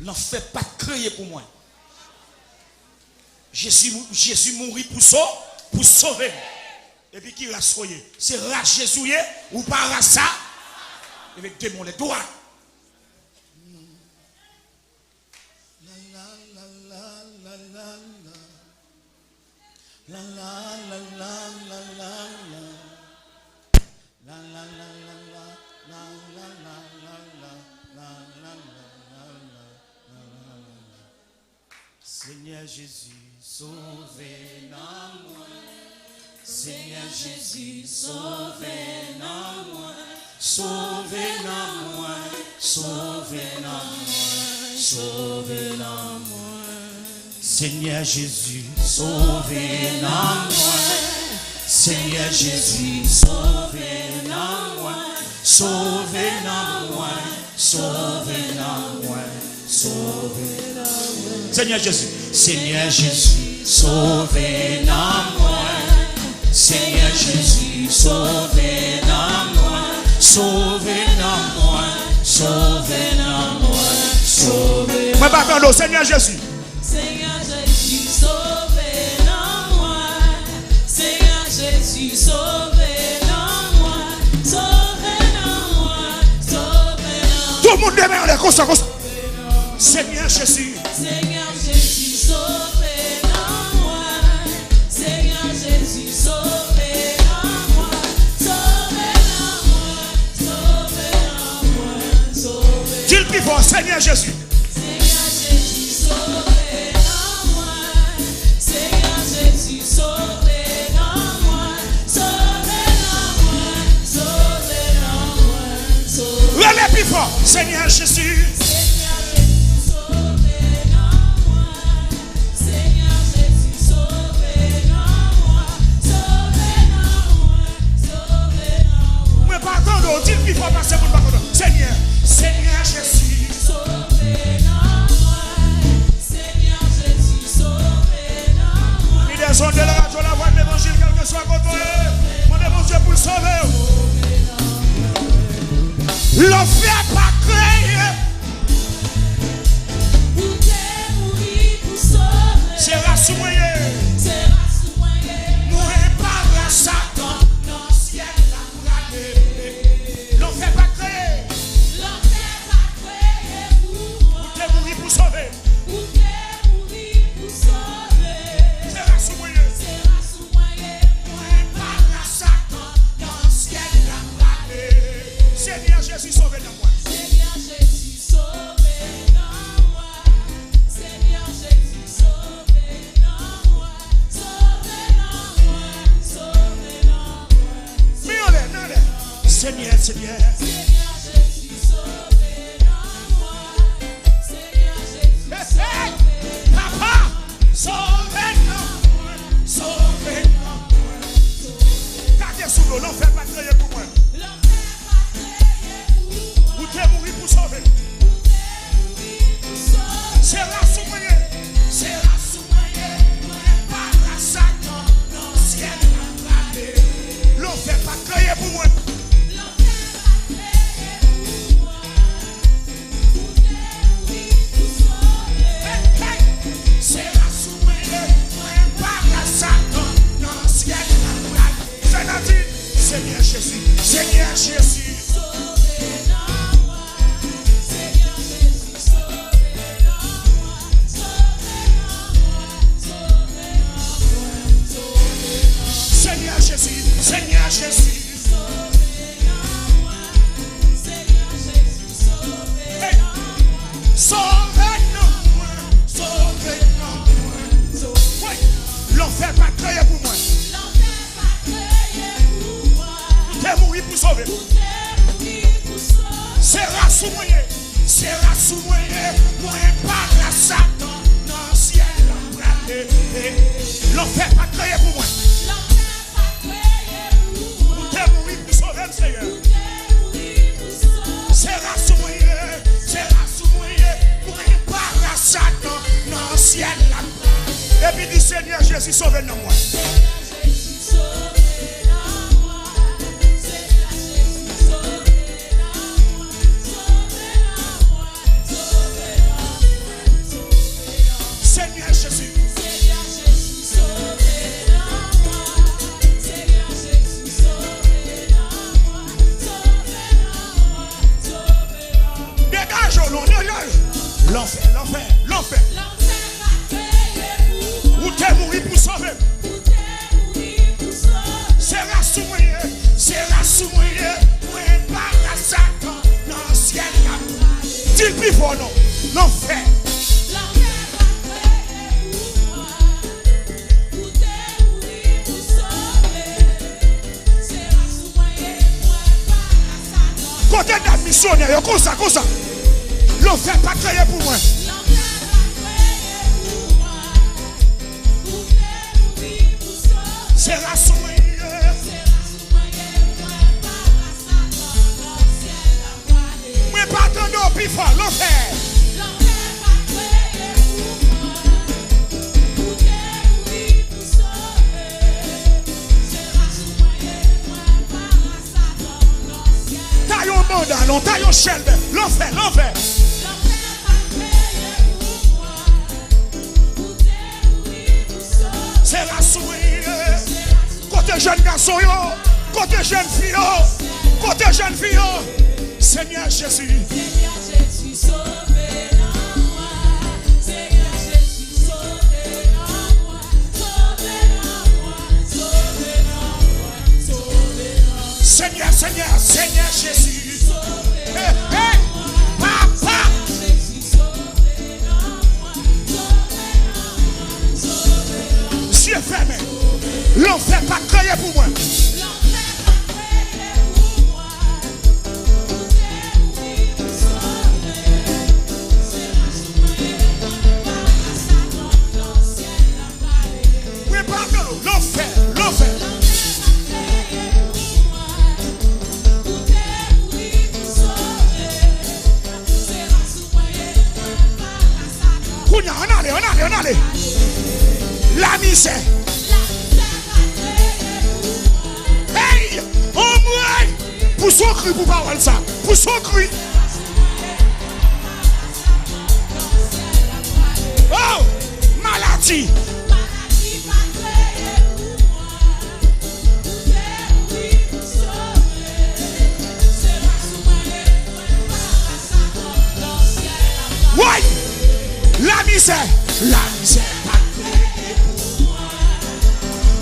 Lanfè pa t kreye pou mwen. Jezi, Jezi mouri pou so-, pou sove m. Epi ki ras ou ye? Se ras Jezi w ye, ou pa ras sa. Leve de men w anlè dwat. La, la, la, la, la, la, la. La, la, la, la, la, la, la. La, la, la, la, la, la, la, la, la, la. Senyè Jezi, sove nanm mwen. Senyè Jezi, sove nanm mwen. Sove nanm mwen, sove nanm mwen, sove nanm mwen. Senyè Jezi, sove nanm mwen. Senyè Jezi, sove nanm mwen. Sove nanm mwen, sove nanm mwen, sove nanm mwen. Senyè Jezi. Senyè Jezi, sove nanm mwen. Senyè Jezi, sove nanm mwen. Sove nanm mwen, sove nanm mwen, sove. Mwen pa tande w, Senyè Jezi. Senyè Jezi, sove nanm mwen. Senyè Jezi, sove nanm mwen. Sove nanm mwen, sove nanm mwen. Tout moun de men anlè konsa, konsa. Senyè Jezi. Senyè Jezi, sove nanm mwen. Senyè Jezi, sove Senyè Jezi. Senyè Jezi, sove nan mwen. Senyè Jezi, sove nan mwen. Sove nan mwen. Sove nan mwen. Sove. Rele pi fò. Senyè Jezi. Senyè Jezi, sove nan mwen. Senyè Jezi, sove nan mwen, sove nan mwen, sove nan mwen. Mwen pa tande w, di l pi fò pase moun pa konn. Senyè, Senyè Jezi. Sove nan mwen, Senyè Jezi, sove nan mwen. Leader Zondel Radio, Lavwadlevanjil, kèlkeswa kote w ye, mande Bondye pou l sove w. Lanfè pa kreye. Ou te mouri pou sove. Se ras ou mwen ye. Se ras ou mwen ye. Mwen pa ras Satan. Nan syèl la prale. Lanfè pa kreye. Lanfè pa kreye pou mwen. Ou te mouri pou sove. Ou te mouri pou sove. Se ras ou mwen ye. Se ras ou mwen ye. Mwen pa ras Satan. Nan syèl la prale. Senyè Jezi, sove nan mwen. Senyè Jezi, sove nan mwen. Senyè Jezi, sove nan mwen. Sove nan mwen. Sove nan mwen. Men anlè, men anlè. Senyè, Senyè. Senyè Jezi, sove nan mwen. Senyè Jezi, sove nan mwen. Papa, sove nan mwen. Sove nan mwen. Gade sou nou, lanfè pa t kreye pou mwen. Ou te mouri pou sove m. Se ras ou mwen ye. Se ras ou mwen ye. Mwen pa ras Satan. Nan syèl la prale. Lanfè pa t kreye pou mwen. Hey, hey. Se ras ou mwen ye. Mwen pa ras Satan. Nan syèl la prale. Fè n a di, Senyè Jezi, Senyè Jezi. Sove nan mwen, Senyè Jezi, sove nan mwen, sove nan mwen, sove nan mwen, sove nan mwen. Senyè Jezi, Senyè Jezi. Sove nan mwen, Senyè Jezi, sove nan mwen. Sove nan mwen, sove nan mwen, sove nan mwen. Lanfè pa t kreye pou mwen. Lanfè Ou te mouri pou sove m. Se ras ou mwen ye. Se ras ou mwen ye. Mwen pa ras Satan. Nan syèl la prale. Lanfè pa t kreye pou mwen. Ou te mouri pou sove m, Seyè. Se ras ou mwen ye. Se ras ou mwen ye. Mwen pa ras Satan. Nan syèl la prale. Epi di, Senyè Jezi, sove nan mwen. Senyè Jezi. Degaje w non, degaje w. Lanfè, lanfè, lanfè. Ou te mouri pou sove m. Se ras ou mwen ye, se ras ou mwen ye. Mwen pa ras Satan nan syèl la. Di l pi fò non. Lanfè. Kote dam misyonè yo konsa, konsa? Lanfè pa kreye pou mwen. Se ras ou mwen ye. Mwen pa tande w pi fò, lanfè. Ta yon manda non, ta yon chèlbè, lanfè, lanfè. Se ras ou mwen ye. Kote jèn gason yo? Kote jèn fi yo? Kote jèn fi yo? Senyè Jezi. Senyè, Senyè, Senyè Jezi. Hey, hey, papa. Lanfè pa t kreye pou mwen. Wi, pa t lanfè, lanfè. Kounye a, ann ale, ann ale, ann ale. Lamizè. Hey! Anmwey! Pouse yon kri pou pawòl sa. Pouse yon kri. Oh! Maladi. Woy! Lamizè! Lamizè pa t kreye pou mwen.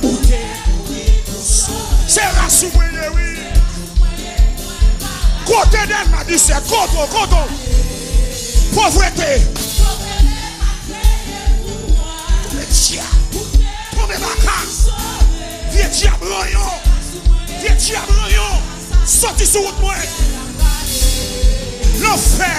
Ou te mouri pou sove. Se ras ou mwen ye, wi. Kote Dèlma disèt? Kote w? Kote w? Povrete. Tonbe dyab. Tonbe baka. Vye dyab ranyon. Vye dyab ranyon. Soti sou wout mwen. Lanfè.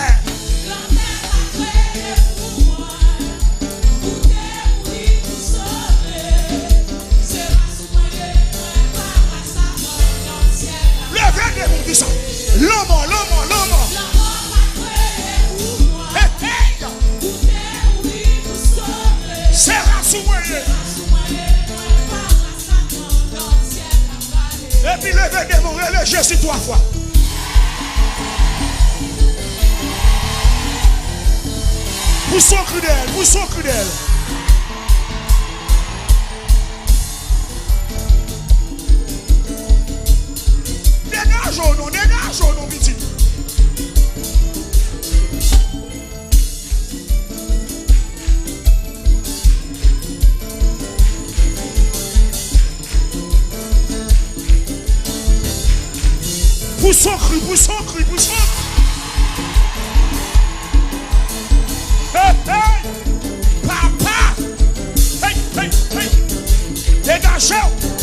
Leve de moun ki sa. Lanmò, lanmò, lanmò. Hey, hey. Se ras ou mwen ye. Epi leve de moun, rele Jezi twa fwa. Pouse yon kri dèyè l, pouse yon kri dèyè l. Degaje w non, degaje w non, pitit. Pouse yon kri, pouse yon kri, pouse yon kri. Hey, hey! Papa! Hey, hey, hey! Degaje w!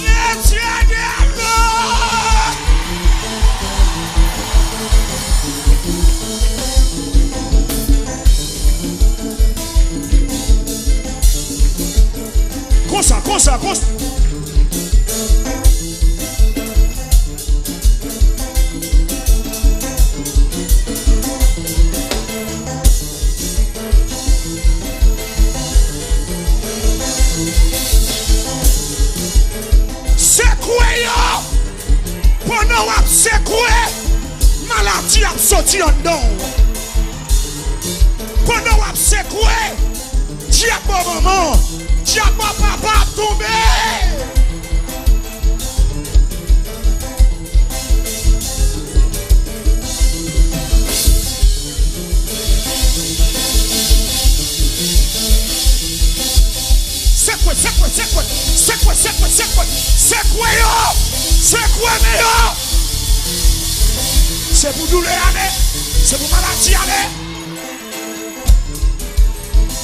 Retire de lòt! Konsa, konsa, konsa. Sekwe yo! Pandan w ap sekwe, maladi ap soti anndan w. Pandan w ap sekwe, dyab bò manman, dyab bò papa ap tonbe. Sekwe, sekwe, sekwe, sekwe, sekwe, sekwe, sekwe yo, sekwe men yo. Se pou doulè ale, se pou maladi ale.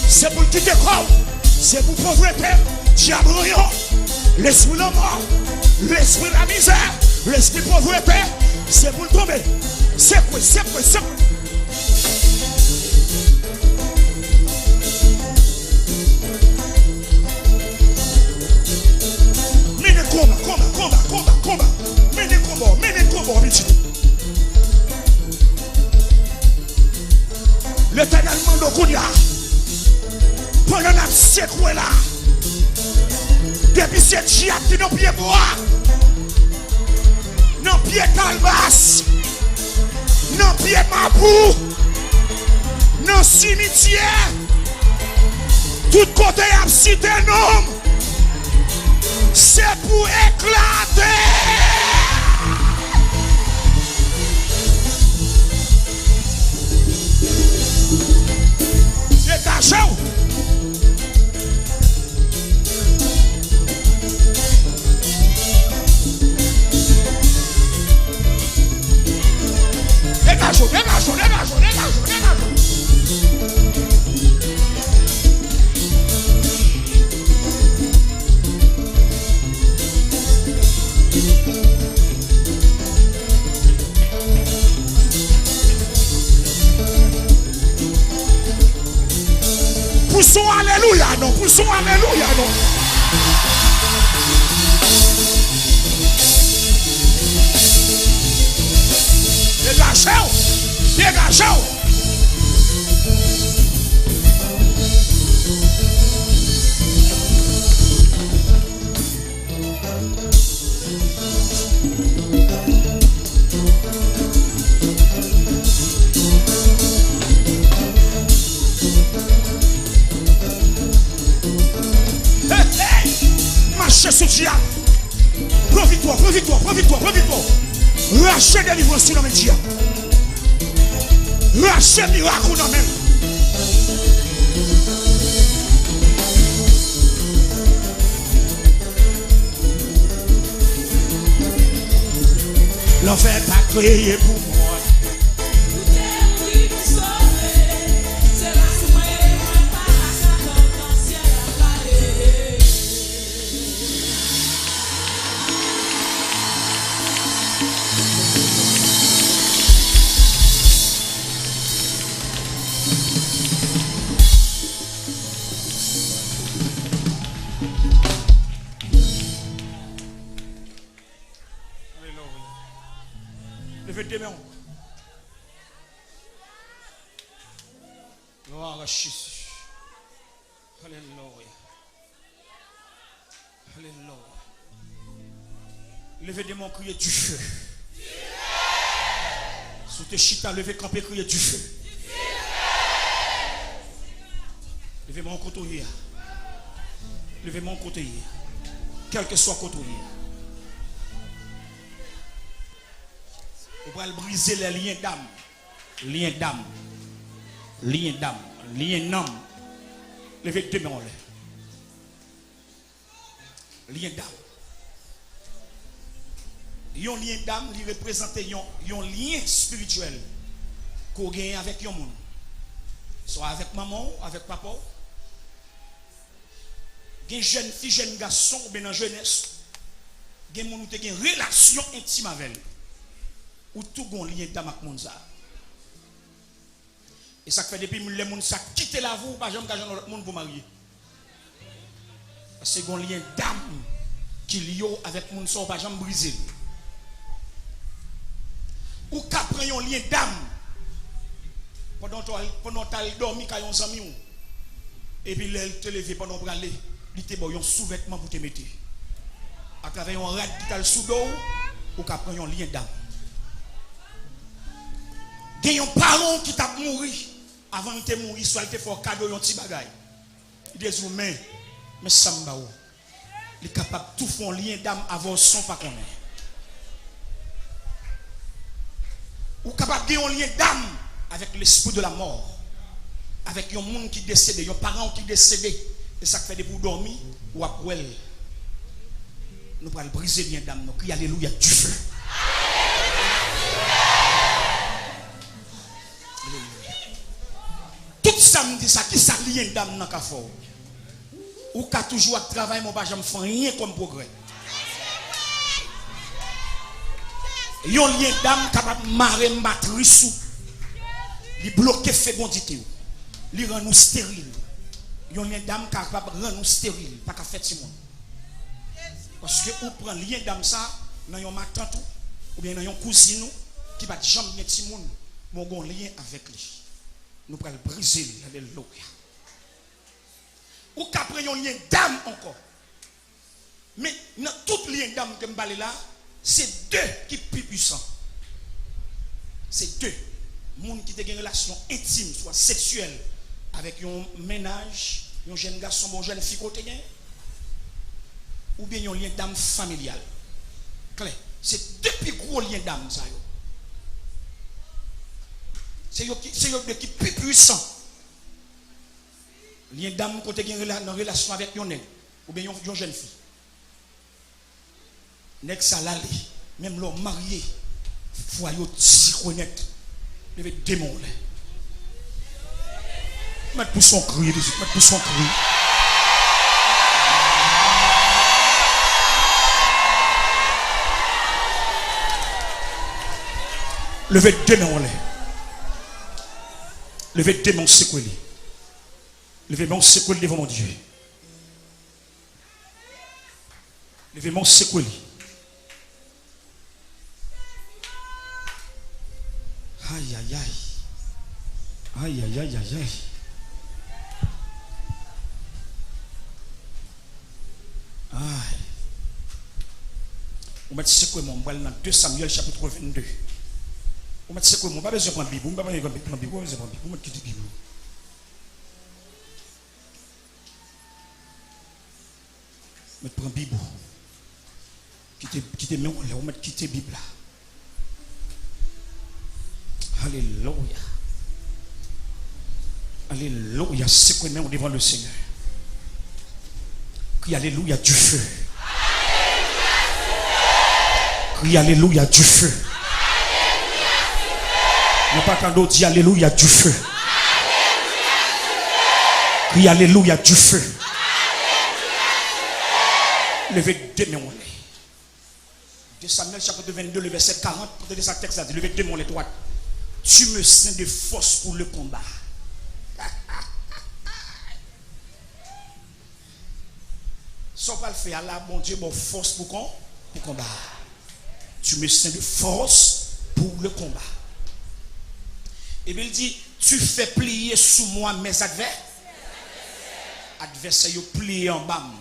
Se pou l kite kò w. Se pou povrete, dyab ranyon, lespri lanmò, lespri lamizè, lespri povrete. Se pou l tonbe. Sekwe, sekwe, sekwe. Mennen konba, konba, konba, konba, konba. Mennen konba w, mennen konba w, pitit. Letènèl mande w kounye a, pandan n ap sekwe la, depi se dyab ki nan pye bwa, nan pye kalbas, nan pye mapou, nan simityè, tout kote y ap site non m, se pou eklate. Degaje w! Degaje w, degaje w, degaje w, degaje w, degaje w. Pou son alelouya non, pou son alelouya non. Degaje w, degaje w. Hey, hey! Mache sou dyab. Pran viktwa, pran viktwa, pran viktwa, pran viktwa. Rache delivrans ou nan men dyab. Rache mirak ou nan men l. Lanfè pa kreye pou mwen. Alelouya. Leve de men w. Glwa a Jezi. Alelouya. Alelouya. Leve de men w, kriye dife. Si w te chita, leve kanpe, kriye dife. Leve men w kote w ye a. Leve men w kote w ye a. Kèlkeswa kote w ye a. Ou pral brize lè lyen dam. Lyen dam. Lyen dam. Lyen nanm. Leve de men w anlè. Lyen dam. Yon lyen dam, li reprezante yon, yon lyen espirityèl ke w genyen avèk yon moun. Swa avèk manman w, avèk papa w. Gen jèn fi, jèn gason, oubyen nan jenès, gen moun ou te gen relasyon entim avè l. Ou tou gen yon lyen dam ak moun sa a. E sa k fè depi lè moun sa kite lavi w, ou pa janm ka jwenn yon lòt moun pou w marye. Paske gen yon lyen dam ki lye w avèk moun sa, ou pa janm brize l. Ou ka pran yon lyen dam pandan w t al, pandan w t al dòmi kay yon zanmi w. Epi lè l te leve pandan w prale, li te ba w yon souvètman pou w te mete. Atravè yon rad ki t al sou do w, ou ka pran yon lyen dam. Gen yon paran w ki t ap mouri. Avan l te mouri, swa l te fè w kado yon ti bagay. Li te di w, men, men sa m ba w. Li kapab tou fè yon lyen dam avè w san w pa konnen. Ou kapab gen yon lyen dam avèk lespri de la mò, avèk yon moun ki desede, yon paran w ki desede. E sa k fè depi w dòmi, w ap wè l. Nou pral brize lyen dam nan. Kriye alelouya, dife. Alelouya. Tout sa m di sa, ki sa lyen dam nan ka fè w? Ou ka toujou ap travay, men w pa janm fè anyen kòm pwogrè. Yon lyen dam kapab mare matris ou. Li bloke fekondite w. Li rann ou steril. Yon lyen dam kapab rann ou steril, pa ka fè timoun. Paske ou pran lyen dam sa nan yon matant ou, oubyen nan yon kouzin ou ki pa t janm gen timoun, men w gen yon lyen avèk li. Nou pral brize l, alelouya. Ou ka pran yon lyen dam ankò. Men nan tout lyen dam ke m pale la, se de ki pi pwisan. Se de. Moun ki te gen relasyon entim, swa seksyèl, avèk yon mennaj, yon jèn gason, yon jèn fi ke w te gen, oubyen yon lyen dam familyal. Klè. Se de pi gwo lyen dam sa yo. Se yo ki, se yo de ki pi pwisan. Li yon dam kote gen rela-, nan relasyon avèk yon nèg oubyen yon, yon jèn fi. Nèg sa l ale. Menm lè w marye, fwa yo di kwenèt. Leve de men w anlè. Mèt pouse yon kri, mèt pouse yon kri. Leve de men w anlè. Leve de men w, sekwe li. Leve men w, sekwe li devan Bondye. Leve men w, sekwe li. Ayayay. Ayayayayay. Ay. Ou mèt sekwe men w, m pral nan de Samyèl chapit vennde. Ou mèt sekwe men w, ou pa bezwen pran Bib ou, ou pa bezwen pran Bib ou, ou pa bezwen pran Bib ou, ou mèt kite Bib ou. Mèt pran Bib ou. Kite, kite men w anlè, ou mèt kite Bib la. Alelouya. Alelouya. Sekwe men w devan le Seigneur. Kri alelouya du feu. Kri alelouya du feu. Mwen pa tande w di alelouya du feu. Kri alelouya du feu. Leve de men w anlè. De Samyèl chapit vennde, le vèsè karant, tande sa tèks la di, leve de men w anlè dwat. Tu me sains de force pour le combat. Sa w pral fè a la, Bondye ba w fòs pou kon, pou konba a. Tu me sains de force pour le combat. Epi l di, tu fais plier sous moi mes adversaires. Advèsè yo pliye anba m.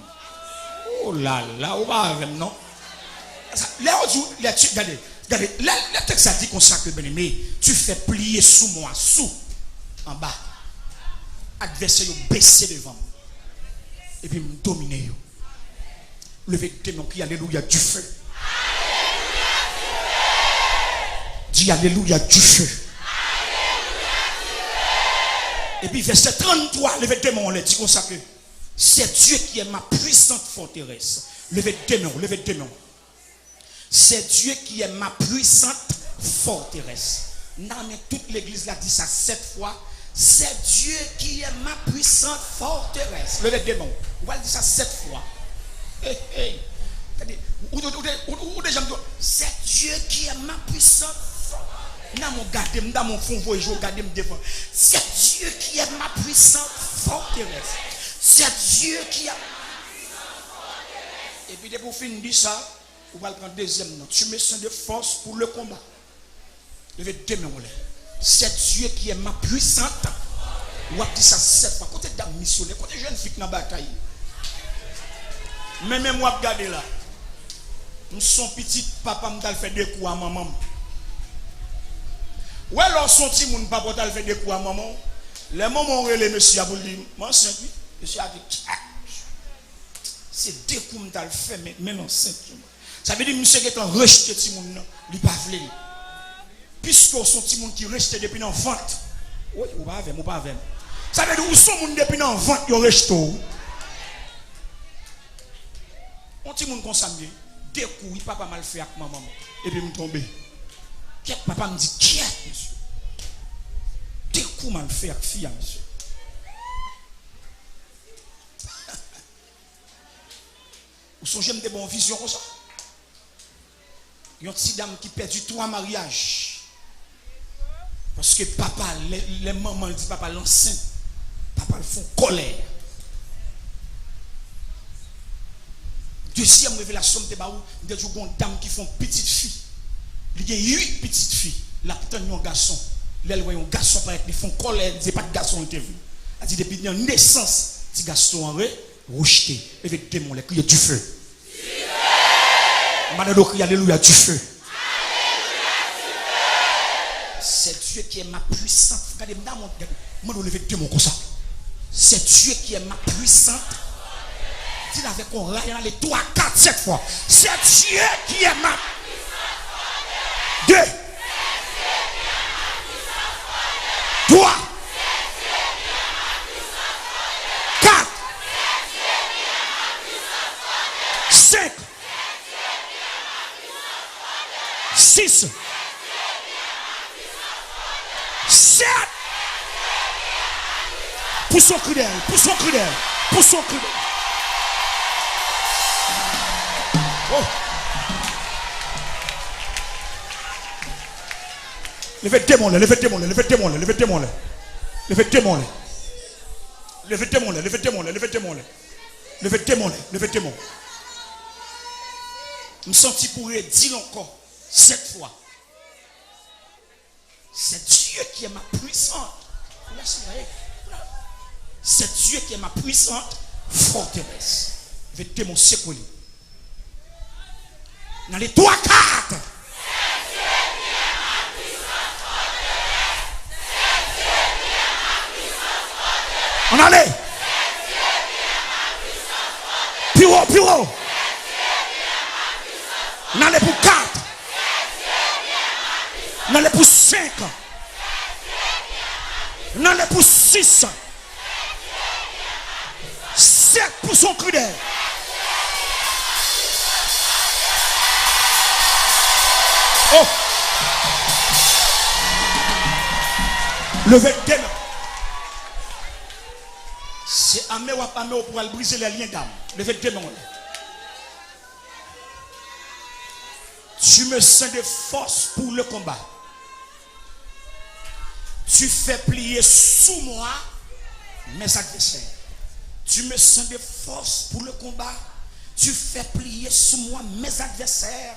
Oh la la, ou pa avè m non. Sa, lè yo di w, lè ti, gade, gade, lè, lè tèks la di konsa ke, byeneme, tu fais plier sous moi, sous, anba. Advèsè yo bese devan m. Epi m domine yo. Leve de men w, kri alelouya du feu. Di alelouya du feu. Epi vèsè tranntwa, leve de men w anlè, di konsa ke, c'est Dieu qui est ma puissante forteresse. Leve de men w, leve de men w. C'est Dieu qui est ma puissante forteresse. N a renmen tout legliz la di sa sèt fwa. C'est Dieu qui est ma puissante forteresse. Leve de men w. Ou pral di sa sèt fwa. Hey, hey. Gade, ou, ou, ou, ou, ou deja m di w, c'est Dieu qui est ma puissante forteresse. Nan mon gade m, nan mon fon voye je w gade m devan. C'est Dieu qui est ma puissante forteresse. C'est Dieu qui est ma puissante forteresse. Epi depi w fin di sa, ou pral pran dezyèm nan. Tu me sains de force pour le combat. Leve de men w anlè. C'est Dieu qui est ma puissante. W ap di sa sèt fwa. Kote dam misyonè? Kote jèn fi k nan batay? Men, men m w ap gade la. M s on pitit papa m t al fè de kou a manman m. Ou wè lè w s on timoun papa w t al fè de kou a manman w, lè manman w rele mesye a pou l di, "M ansent wi." Mesye a di, "Tchak." Se de kou m t al fè, men, men l ansent sou mwen. Sa vle di misye gentan rejte timoun nan, li pa vle l. Piske w s on timoun ki rejte depi nan vant. Woy, ou pa avè m, ou pa avè m. Sa vle di ou s on moun depi nan vant yo rejte w. On timoun konsa m ye. De kou, wi, papa m al fè ak manman m. Epi m tonbe. Kyèt, papa m di, kyèt, mesye. De kou m al fè ak fi a, mesye. Ou sonje m te ba w vizyon konsa? Yon ti dam ki pèdi twa maryaj. Paske papa, lè, lè manman l di papa l ansent, papa l fon kòlè. Dezyèm revelasyon m te ba ou, m te di w gon dam ki fon pitit fi. Li gen uit pitit fi. L ap tann yon gason. Lè l wè yon gason parèt, li fon kòlè, li di se pa t gason l te vle. Li di depi nan nesans, ti gason an re, rejte. Leve de men w anlè, kriye dife. M pa tande w kriye alelouya dife. C'est Dieu qui est ma puissante. Gade m nan mond, gade. Mande w leve de men w konsa. C'est Dieu qui est ma puissante. Di l avèk yon ray ann ale twa, kat, sèt fwa. C'est Dieu qui est ma. De. Twa. Kat. Senk. Sis. Sèt. Pouse yon kri dèyè l, pouse yon kri dèyè l, pouse yon kri dèyè l. Oh. Leve demon lè, leve demon lè, leve demon lè, leve demon lè. Leve demon lè. Leve demon lè, leve demon lè, leve demon lè. Leve demon lè, leve demon. M santi pou redi l ankò sèt fwa. C'est Dieu qui est ma puissante. Lèse mwen. C'est Dieu qui est ma puissante forteresse. Leve demon, sekwe li. Nan le twa kat. Ann ale. Pi wo, pi wo. Ann ale pou kat. Ann ale pou senk. Ann ale pou sis. Sèt pou son kri dèyè. Oh! Leve de men. Se ame w ap ame w pou al brize lè lyen dam. Leve de men w. Tu me sens de force pour le combat. Tu fais plier sous moi mes adversaires. Tu me sens de force pour le combat. Tu fais plier sous moi mes adversaires.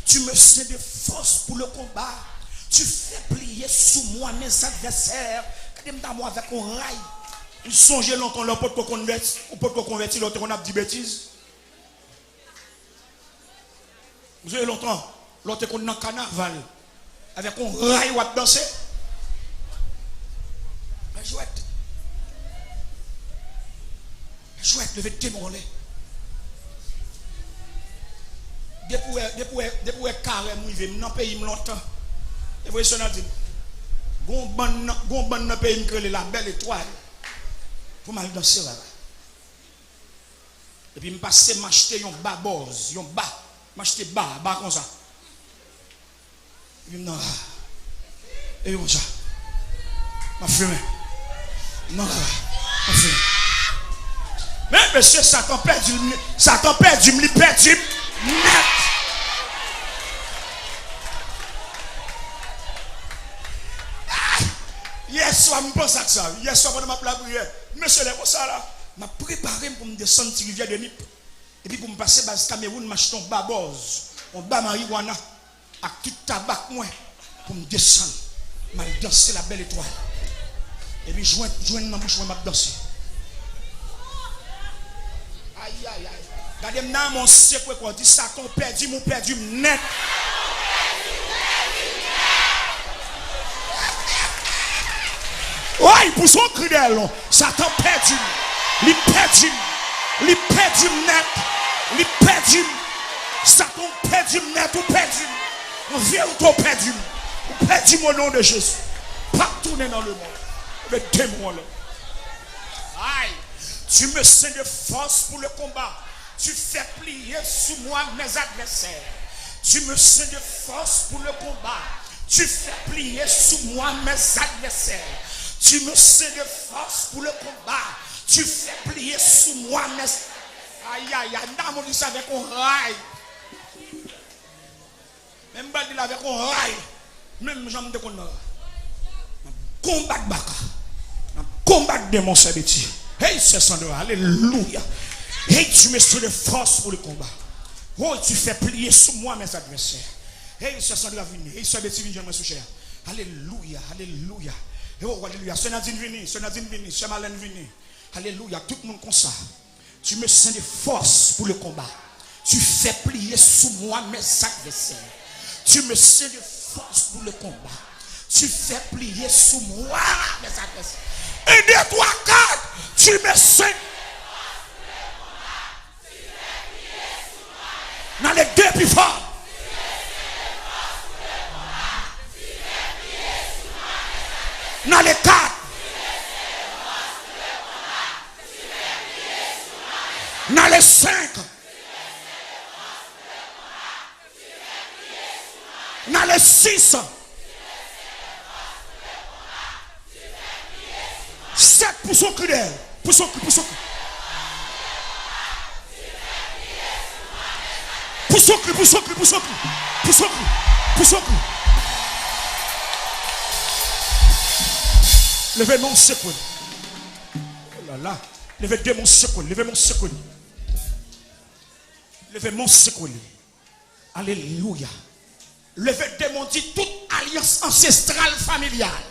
Tu me sens de force pour le combat. Tu fais plier sous moi mes adversaires. Gade m damou avèk yon ray. M sonje lontan lè w potko konvèti, ou potko konvèti, lè w te konn ap di betiz. Ou sonje lontan, lè w te konn nan kanaval, avèk yon ray w ap danse. Mwen jwèt. Mwen jwèt, leve demon anlè. Depi w wè, depi w wè, depi w wè karè m rive, m nan peyi m lontan. E vre, sè Nadine. Gon bann nan, gon bann nan peyi m ki rele La Belle Étoile. Pou m al danse la. Epi m pase m achte yon ba bòz, yon ba. M achte ba, ba konsa. Epi m nan la. Epi konsa. M ap fimen. M nan la. M ap fimen. Men mesye, Satan pèdi m, Satan pèdi m, li pèdi m nèt. Ah! Yèswa, m panse ak sa. Yèswa, pandan m ap lapriyè, mesye, lè konsa la, m ap prepare m pou m desann Ti Rivyè de Nip. Epi pou m pase baz Kamewoun, m achte yon ba bòz, yon ba mariwana, ak tout tabak mwen, pou m desann. M al danse La Belle Étoile. Epi jwenn, jwenn nan bouch mwen, m ap danse. Ayayay. Gade m nan, men w sekwe kò w, di, Satan, w pèdi m, ou pèdi m nèt. Woy, pouse yon kri dèyè l non. Satan pèdi m. Li pèdi m. Li pèdi m nèt. Li pèdi m. Satan, ou pèdi m nèt, ou pèdi m. An verite, ou pèdi m. Ou pèdi m o non de Jezi. P ap tounen nan lemonn. Leve demon anlè. Ay. Tu me sens de force pour le combat. Tu fais plier sous moi mes adversaires. Tu me sens de force pour le combat. Tu fais plier sous moi mes adversaires. Tu me sens de force pour le combat. Tu fais plier sous moi mes... Ayayay, m ta mouri sa avèk yon ray. Men m pral di l avèk yon ray. Menm jan m te konn nan. M ap konbat baka. M ap konbat demon sè Beti. Hey, sè Sandra, alelouya. Hey, tu me sens de force pour le combat. Oh, tu fais plier sous moi mes adversaires. Hey, sè Sandra, vini. Hey, sè Beti, vin jwenn mwen sou chè a. Alelouya, alelouya. Oh, alelouya. Sè Nadine, vini. Sè Nadine, vini. Sè Malèn, vini. Alelouya. Tout moun konsa. Tu me sens de force pour le combat. Tu fais plier sous moi mes adversaires. Tu me sens de force pour le combat. Tu fais plier sous moi mes adversaires. Un, deux, trois, quatre. Tu me sens. Nan le de pi fò. N ale kat. N ale senk. N ale sis. Sèt, pouse yon kri dèyè l. Pouse yon kri, pouse yon kri. Pouse yon kri, pouse yon kri, pouse yon kri. Pouse yon kri, pouse yon kri. Leve men w, sekwe l. Oh la la. Leve de men w, sekwe l. Leve men w, sekwe l. Leve men w, sekwe l. Alelouya. Leve de men w, di tout alyans ansestral familyal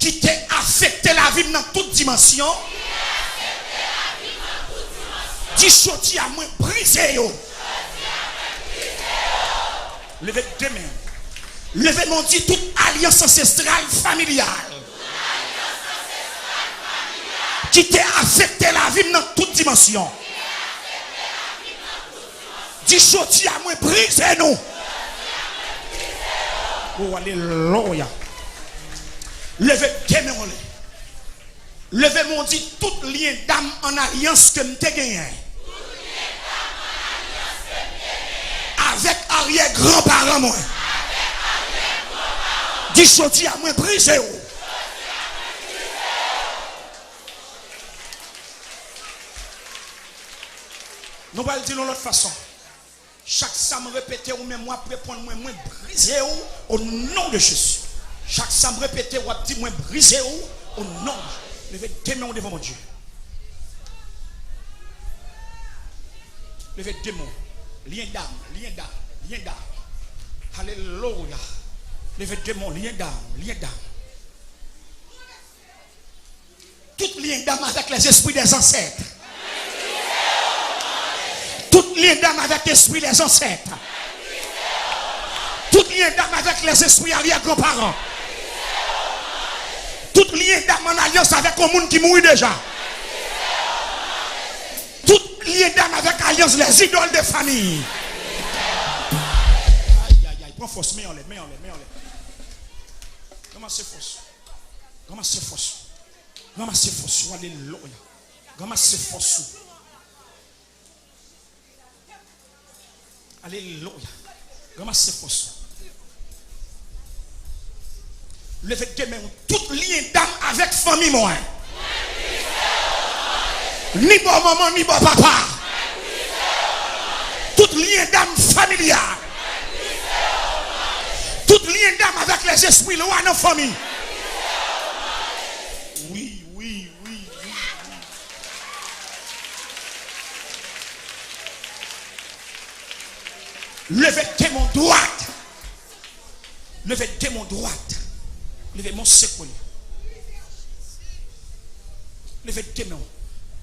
ki te afekte lavi m nan tout dimansyon. Di jodi a mwen brize yo. Leve de men w. Leve men w, di tout alyans ansestral familyal ki te afekte lavi m nan tout dimansyon. Di jodi a mwen brize nou. Oh, alelouya. Leve de men w anlè. Leve men w, di tout lyen dam an alyans ke m te genyen avèk aryè granparan mwen. Di jodi a mwen brize yo. Nou pral di l yon lòt fason. Chak sa m repete w menm w ap reponn mwen, mwen brize w o non de Jezi. Chak sa m repete w ap di mwen brize w o non. Leve de men w devan Bondye. Leve de men w. Lyen dam, lyen dam, lyen dam. Alelouya. Leve de men w, lyen dam, lyen dam. Tout lyen dam avèk lèzespri dè zansèt. Tout lyen dam avèk espri dè zansèt. Tout lyen dam avèk lèzespri aryè granparan. Tout lyen dam an alyans avèk yon moun ki mouri deja. Tout lyen dam avèk alyans lèzidòl de famiy. Ay, ay, ay, pran fòs, men anlè, men anlè, men anlè. Ranmase fòs. Ranmase fòs ou. Ranmase fòs ou. Alelouya. Ranmase fòs ou. Alelouya. Ranmase fòs ou. Leve de men w. Tout lyen dam avèk fanmi mwen. Ni bò manman, ni bò papa. Tout lyen dam familyal. Tout lyen dam avèk lèzespri lwa nan fanmi. Wi, wi, wi, wi, wi. Leve de men w dwat. Leve de men w dwat. Leve men w, sekwe l. Leve de men w.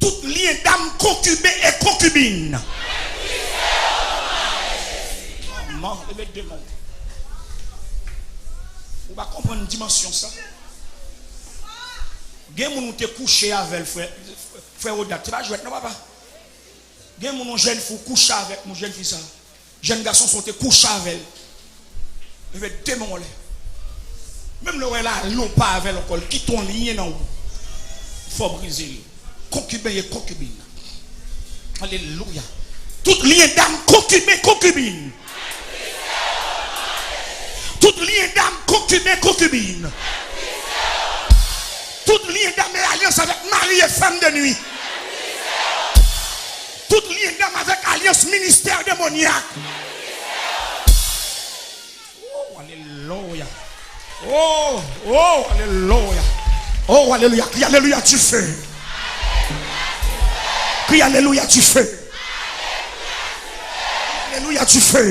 Tout lyen dam konkiben e konkibin. Manman, leve de men w. Ou pa konprann dimansyon sa. Gen moun ou te kouche avè l, frè, frè Rodak. Se pa jwèt non, papa. Gen moun, yon jèn fi w kouche avèk yon jèn fi sa. Jèn gason sa w te kouche avè l. Leve de men w anlè. Menm lè w wè l ale, w pa avè l ankò, l kite yon lyen nan ou. Fò w brize l. Konkiben e konkibin. Alelouya. Tout lyen dam konkiben, konkibin. Tout lyen dam konkiben, konkibin. Tout lyen dam e alyans avèk mari e fanm de nwi. Tout lyen dam avèk alyans ministè demonyak. Oh, alelouya. Oh, oh, alelouya. Oh, alelouya. Kri alelouya dife. Kri alelouya dife. Alelouya dife.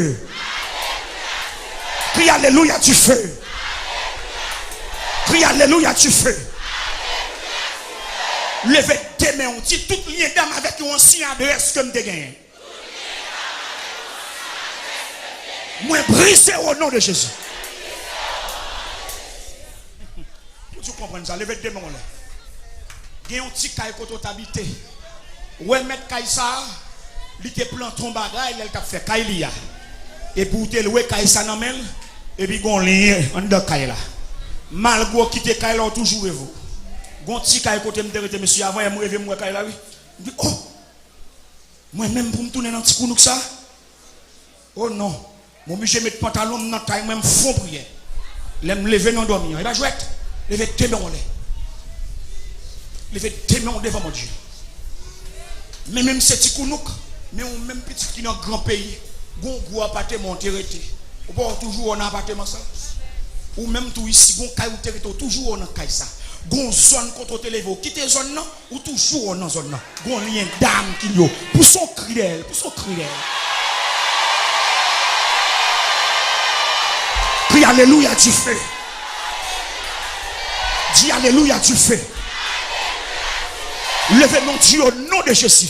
Kri alelouya dife. Kri alelouya dife. Leve de men w, di tout lyen dam avèk yon ansyen adrès ke m te genyen. Mwen brize o non de Jezi. Pou di w konprann sa, leve de men w anlè. Gen yon ti kay kote w t abite. Ou wè mèt kay sa a, li te plante yon bagay lè l t ap fè kay li a. Epi w te lwe kay sa nan men l. Epi gon lyen anndan kay la. Malgre w kite kay la, w toujou reve w. Gon ti kay kote m te rete, mesye, avan yè m reve m wè kay la, wi. M di, oh! Mwen menm pou m tounen nan ti kounouk sa? Oh non. Mwen oblije met pantalon m nan tay mwen, m fon priyè. Lè m leve nan dòmi an, e pa jwèt. Leve de men w anlè. Leve de men w devan Bondye. Men menm se ti kounouk, men ou menm pitit ki nan gran peyi, gon gwo apateman w te rete. Ou pa wè w toujou wè w nan apateman sa? Ou menm tou isi, gon kay ou te rete, w toujou wè w nan kay sa. Gon zòn kote w te leve, w kite zòn nan, ou toujou wè w nan zòn nan. Gon lyen dam ki lye w. Pouse yon kri dèyè l, pouse yon kri dèyè l. Kri alelouya, dife. Di alelouya, dife. Leve non, di o non de Jezi.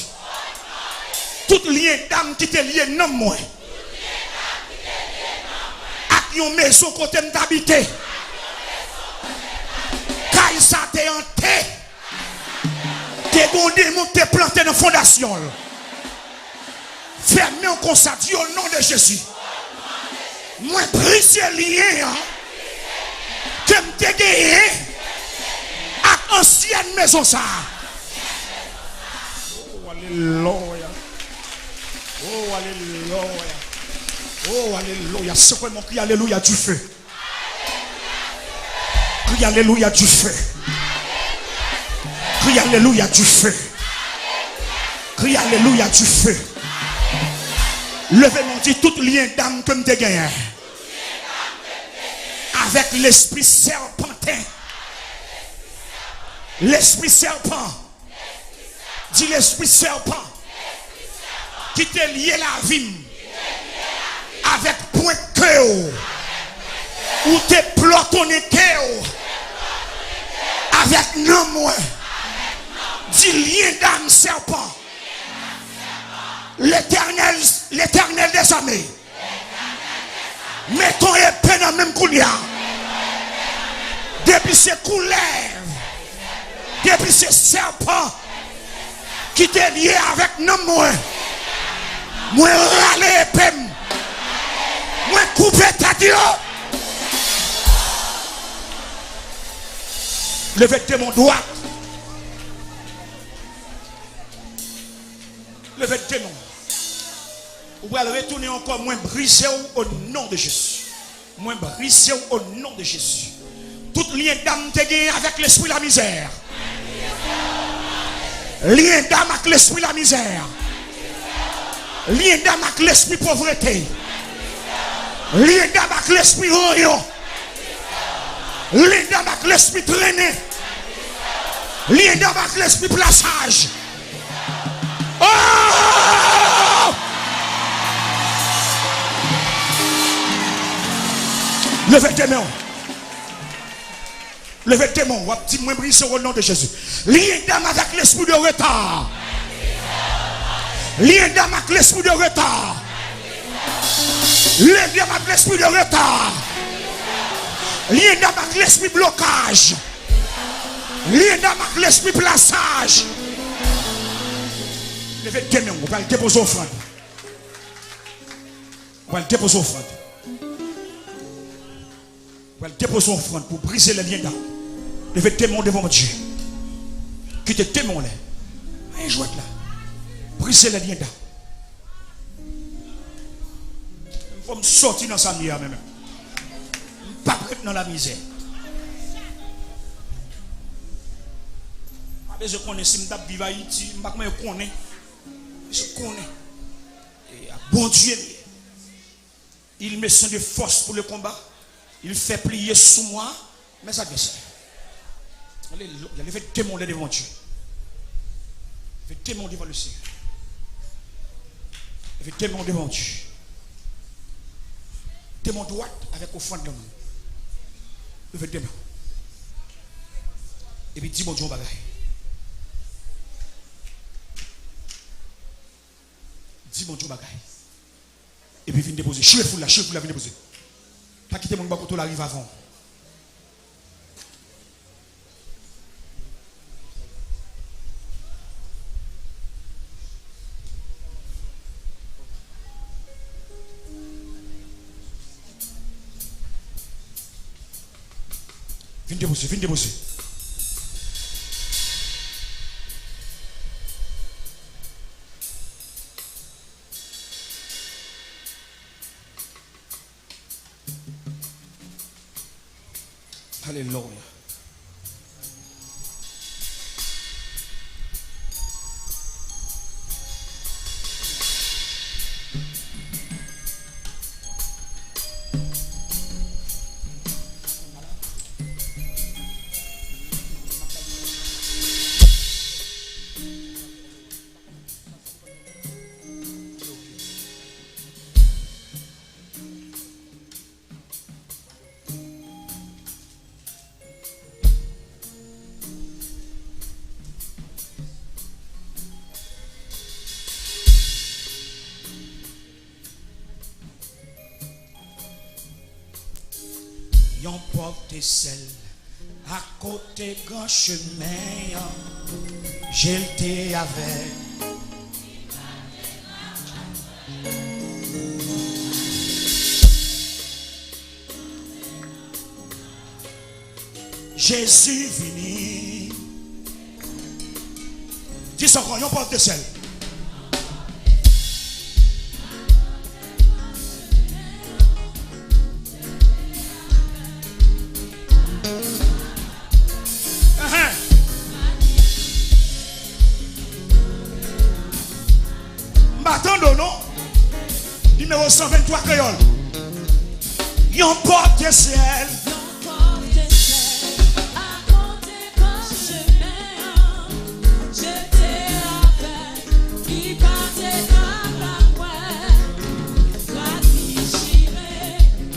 Tout lyen dam ki te lye nanm mwen ak yon mezon kote m t abite. Kay sa te ante. Te gon demon k te plante nan fondasyon l. Fèmen w konsa, di o non de Jezi. Mwen brize lyen an ke m te genyen ak ansyèn mezon sa a. Oh, alelouya. Oh, alelouya. Oh, alelouya. Sekwe men w, kri alelouya, dife. Kri alelouya, dife. Kri alelouya, dife. Kri alelouya, dife. Leve men w, di tout lyen dam ke m te genyen avèk lespri sèpanten. Lespri sèpan. Di lespri sèpan ki te lye lavi m avèk pwent ke w. Ou te plòtonnen ke w avèk nanm mwen. Di lyen dam sèpan. Letènèl, Letènèl dezame. Met yon epe nan men m kounye a. Depi se koulèv, depi se sèpan ki te lye avèk nanm mwen, mwen rale epe m. Mwen koupe tèt yo. Leve de men w dwat. Leve de men w. Ou pral retounen ankò, mwen brize w o non de Jezi. Mwen brize w o non de Jezi. Tout lyen dam te genyen avèk lespri lamizè. Lyen dam ak lespri lamizè. Lyen dam ak lespri povrete. Lyen dam ak lespri ranyon. Lyen dam ak lespri trennen. Lyen dam ak lespri plasaj. Oh! Leve de men w. Leve de men w. W ap di, mwen brize w o non de Jezi. Lyen dam avèk lespri de reta. Lyen dam ak lespri de reta. Lyen dam ak lespri de reta. Lyen dam ak lespri blokaj. Lyen dam ak lespri plasaj. Leve de men w, ou pral depoze ofrann. Ou pral depoze ofrann. Ou pral depoze ofrann pou brize lè lyen dam. Leve de men w devan Bondye. Kite de men w anlè. Anyen jwèt la. Brize lè lyen dam. Fò m sòti nan sa m ye a menm. M p ap ret nan lamizè. M pa bezwen konnen si m t ap viv Ayiti, m pa kòmanse konnen. Mesye konnen. E a Bondye m ye. Il me sont de force pour le combat. Il fait plier sous moi mes adversaires. Alelouya. Leve de men w devan Dye. Leve de men w devan le Seyè. Leve de men w devan Dye. De men w dwat avèk ofrann nan men w. Leve de men w. Epi di Bondye yon bagay. Di Bondye yon bagay. Epi vin depoze. Chire foul la, chire foul la, vin depoze. Pa kite moun bò kote w la rive avan w. Vin depoze, vin depoze. Alelouya. Yon pòv te sèl akote gran chemen an, je l te avèk. Jezi vini. Di sa ankò, yon pòv te sèl. Ahan. M pa tande w non. Nimewo san venntwa kreyòl. Yon pòv te sèl. Yon pòv te sèl akote gran chemen an. Je te avèk, li pa te kapab wè. Rad li chire,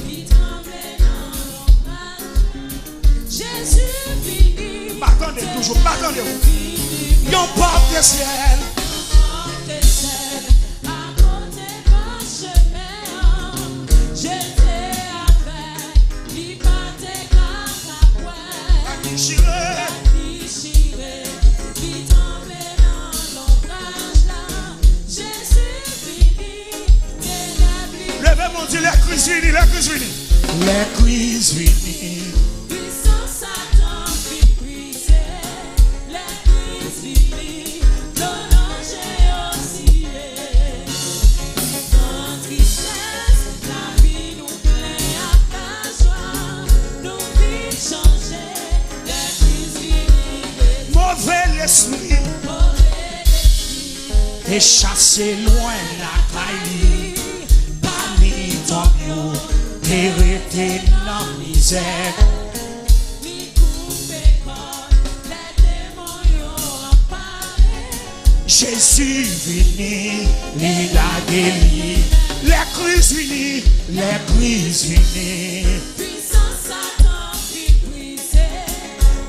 li tonbe nan lonbraj. Jezi vini. M pa tande w toujou, m pa tande w. Yon pòv te sèl. Yon pòv te sèl akote gran chemen an. Je te avèk, li pa te kapab wè. Rad li chire. Rad li chire, li tonbe nan lonbraj la. Jezi vini, tenèb li. Leve men w, di, lè Kris vini, lè Kris vini. Lè Kris vini. Pwisans Satan fin brize. Lè Kris vini, dlo nan je yo siye. Gran tristès, lavi nou plen ak lajwa. Nou vin chanje, lè Kris vini. Move lespri. Move lespri. Te chase lwen lakay li, pami tonm yo, te rete nan mizè. Li koupe kòd, lè demon yo anpare. Jezi vini, li lage li. Lè Kris vini, lè Kris vini. Pwisans Satan fin brize,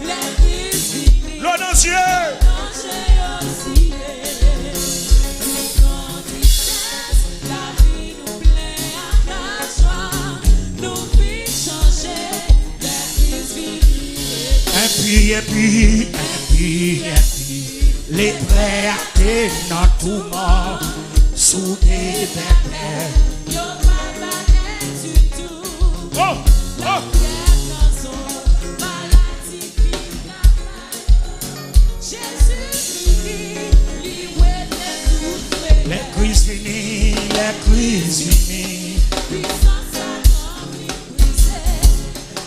lè Kris vini. Dlo nan je. Dlo nan je yo siye. Li pran tristès, lavi nou plen ak lajwa. Nou vin chanje, lè Kris vini. Enpi, enpi, enpi, enpi, leprè a te nan toumant, soude pèpè. Yo pa t bagay ditou. Oh, oh. Lapyèv nan zon, maladi fin travay. Jezi vini, li wete tout fre. Lè Kris vini, lè Kris vini. Pwisans Satan fin brize.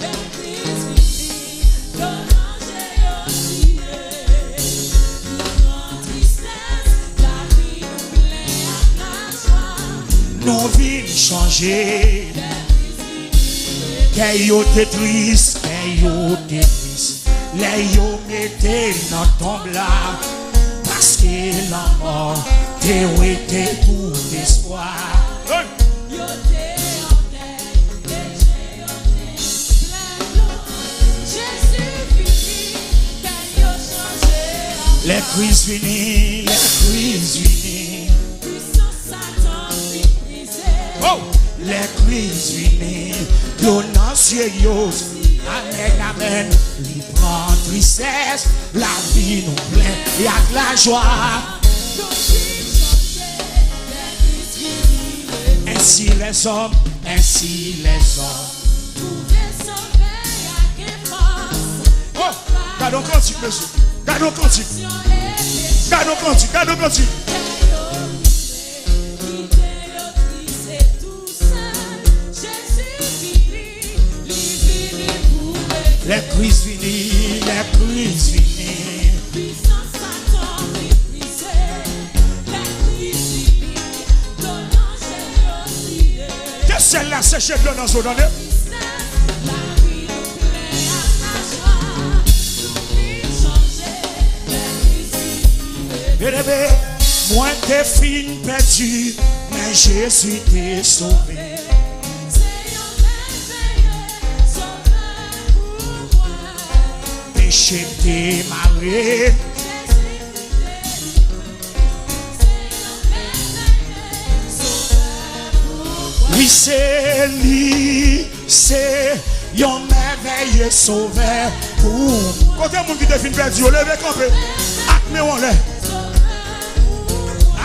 Lè Kris vini, dlo nan je yo siye. Li pran tristès, lavi nou plen ak lajwa. Nou vin chanje. Lè Kris vini, kè yo te tris, kè yo te tris. Lè yo mete nan tonm la, paske lanmò te wete tout espwa. Hey! Yo te anlè, e je yo te plen dlo. Jezi vini, kè yo chanje. Lè Kris vini, lè Kris vini. Pwisans Satan fin brize. Oh! Lè Kris vini, dlo nan je yo. Amèn, amèn. Li pran tristès, lavi nou plen ak lajwa. Ensi lèzòm, ensi lèzòm. Twouve sove ak gen fòs. Gade yon kantik, mesye. Gade yon kantik. Gade yon kantik. Gade yon kantik. Lè Kris vini, lè Kris vini. Ke syèl la seche dlo nan zo, tande. Mwen te fin pèdi, men Jezi te sove. Peche m te mare. Li se, li se yon mèvèye sovè pou. Kote moun ki te fin pèdi yo, leve kanpe ak men w anlè.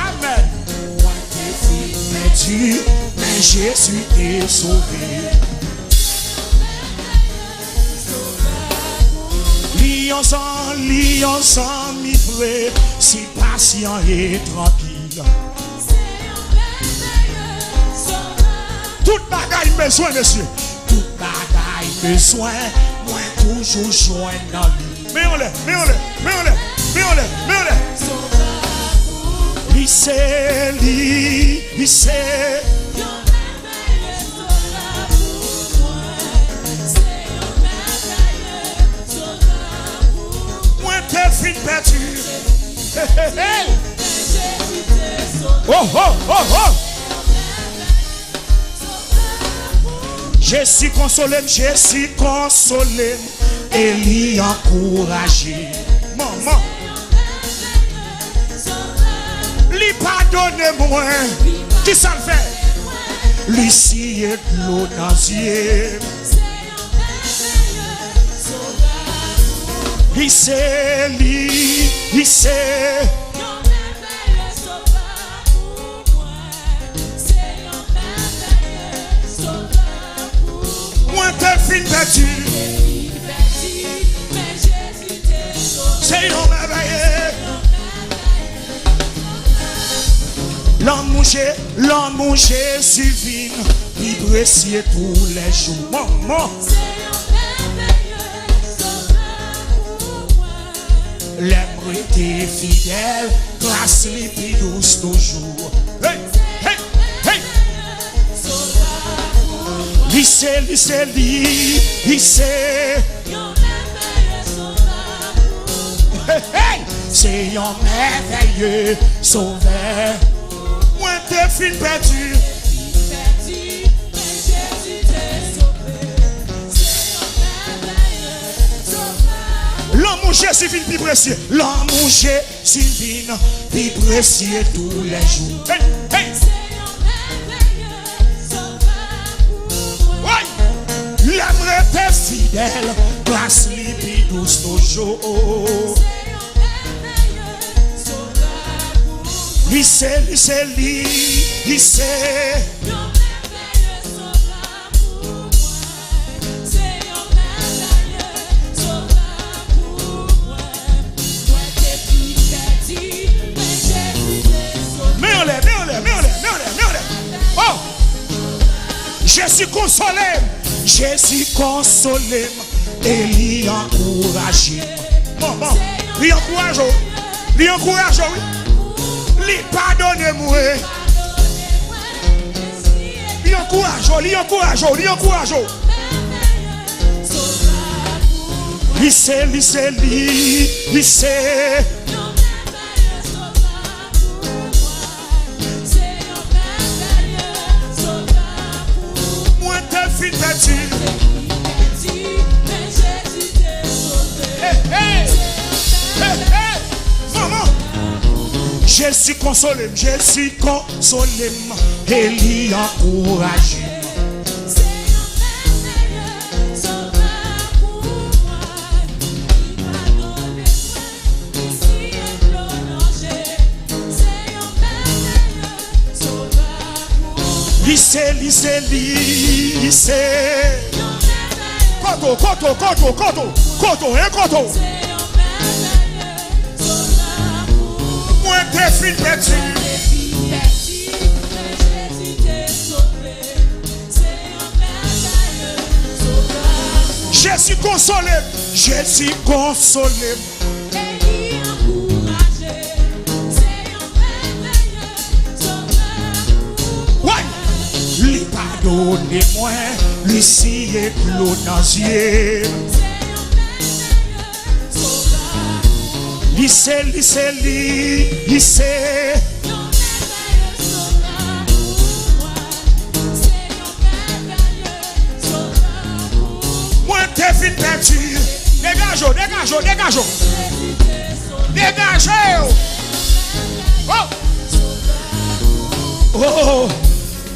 Amèn. Mwen te fin pèdi, men Jezi te sove. Li yon zan-, li yon zanmi vre, si pasyan e trankil. Tout bagay m bezwen, mesye. Tout bagay m bezwen, mwen toujou jwenn nan li. Men anlè, men anlè, men anlè, men anlè, men anlè. Li se, li, li se. Mwen te fin pèdi. Hey, hey, hey. Oh, oh, oh, oh. Jezi konsole m, Jezi konsole m, e li ankouraje m. Manman. Li padone mwen. Kisa l fè? Li siye dlo nan zye m. Li se, li, li se. Mwen te fin pèdi. Se yon mèvèye. Lanmou Je-, lanmou Jezi vin pi presye toulèjou. Manman. Lè m rete fidèl, gras li pi dous toujou. Hey, hey, hey. Li se, li se, li, li se. Hey, hey. Se yon mèvèye sovè. Mwen te fin pèdi. Lanmou Jezi vin pi presye. Lanmou Jezi vin pi presye toulèjou. Hey, hey. Woy! Lè m rete fidèl, gras li pi dous toujou. Li se, li se, li, li se. Men anlè, men anlè, men anlè, men anlè, men anlè. Oh! Jezi konsole m, Jezi konsole m, e li ankouraje m. Manman, li ankouraje w. Li ankouraje w, wi. Li padone m, wi. Li ankouraje w, li ankouraje w, li ankouraje w. Li se, li se, li, li se. Mwen te fin pèdi. Hey, hey. Hey, hey. Manman. Jezi konsole m, Jezi konsole m, e li ankouraje m. Li se, li se, li, li se. Koto, koto, koto, koto, koto, en koto. Mwen te fin pèdi. Jezi konsole m. Jezi konsole m. Wi! Li padone mwen, li siye dlo nan zye m. Li se, li se, li, li se. Mwen te fin pèdi. Degaje w, degaje w, degaje w. Degaje w. Oh! Oh!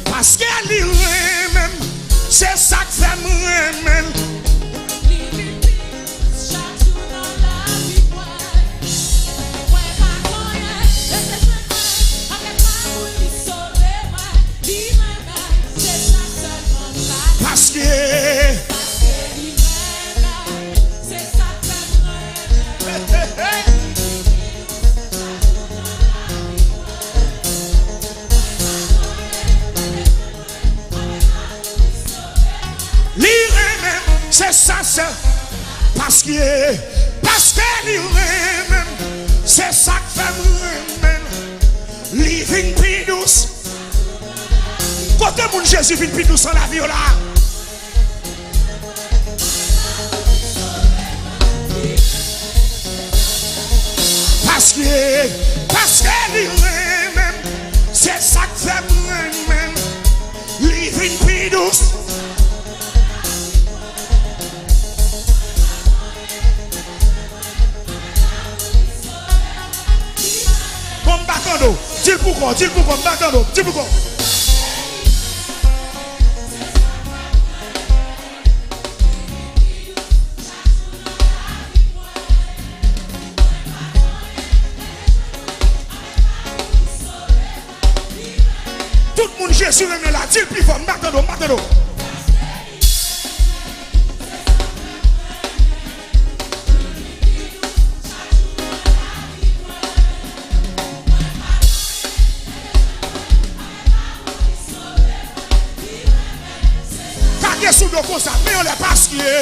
Paske li renmen m, se sa k fè m renmen l. Paske li renmen m, se sa sèl. Paske, paske li renmen m, se sa k fè m renmen l. Li vin pi dous. Kote moun Jezi vin pi dous nan lavi yo la? Paske, paske li renmen m, se sa k fè m renmen l. Li vin pi dous. Bon, m pa tande w. Di l pou kò, di l pou kò, m pa tande w. Di l pou kò. Tout moun Jezi renmen la, di l pi fò, m pa tande w, m pa tande w. Kage sou do konsa, men anlè paske.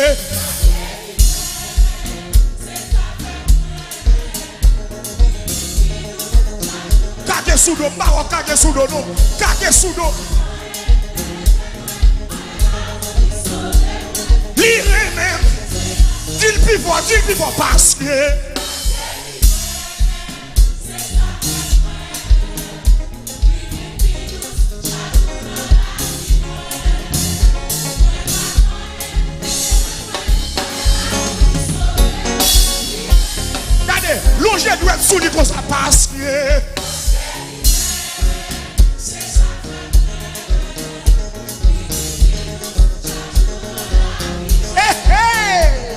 Kage sou do, m pa wè w kage sou do non. Kage sou do. Li renmen m. Di l pi fò, di l pi fò, paske. Gade, lonje dwèt sou li konsa, paske. Hey, hey!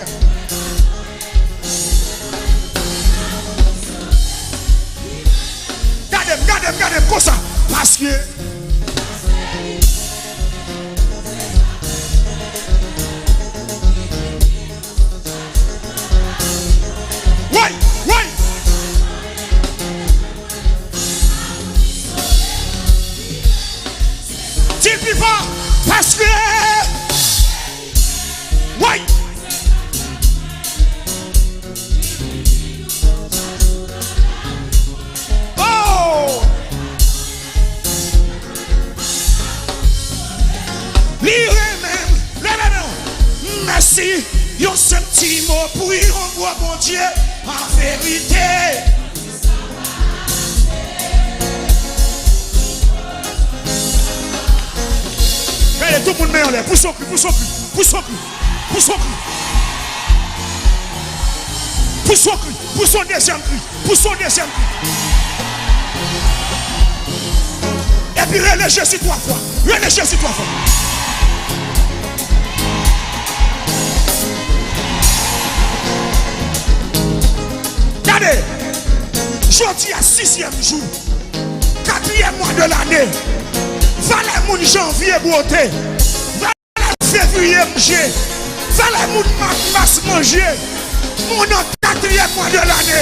Gade m, gade m, gade m konsa. Paske. Woy, woy! Di l pi fò, paske. Woy! Oh! Li renmen m, leve men w. Mèsi, yon senp ti mo pou yon gwo Bondye, an verite. Gade, tout moun men anlè, pouse yon kri, pouse yon kri, pouse yon kri, pouse yon kri. Pouse yon kri, pouse yon dezyèm kri, pouse yon dezyèm kri. Epi rele Jezi twa fwa, rele Jezi twa fwa. Gade, jodi a sizyèm jou, katriyèm mwa de lane, valè moun janvye bwote, valè fevriye manje, valè moun ma-, mas manje, moun an kat Katriyèm mwa de lane.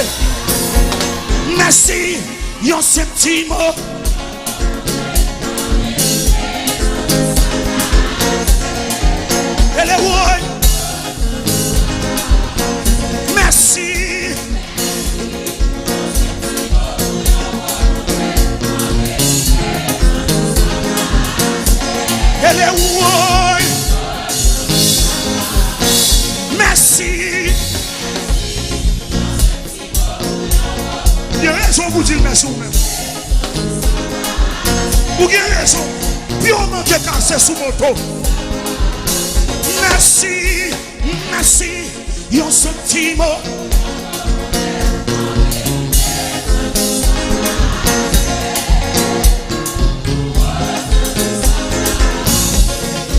Mèsi, yon senp ti mo. Ele woy. Mèsi. Ele woy. Mèsi. Gen rezon pou di l mèsi ou menm. Ou gen rezon. Pye w manke kase sou moto. Mèsi, mèsi, yon senp ti mo.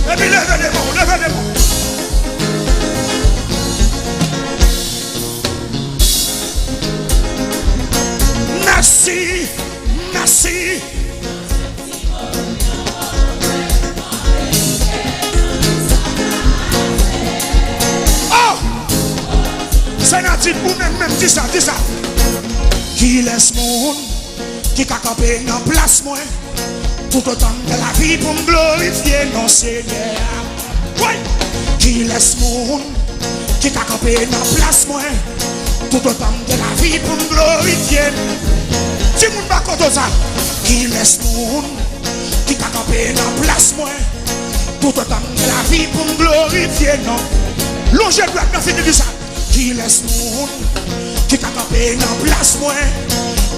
Epi leve de men w, leve de men w. Mèsi, mèsi. Oh! Senatid, ou menm, menm, di sa, di sa. Kilès moun ki ka kanpe nan plas mwen? Toutotan m gen lavi pou m glorifye non Senyè a. Woy! Kilès moun ki ka kanpe nan plas mwen? Toutotan m gen lavi pou m glorifye. Timoun bò kote w sa. Kilès moun ki ka kanpe nan plas mwen? Toutotan m gen lavi pou m glorifye non. Lonje dwèt nan figi di sa. Kilès moun ki ka kanpe nan plas mwen?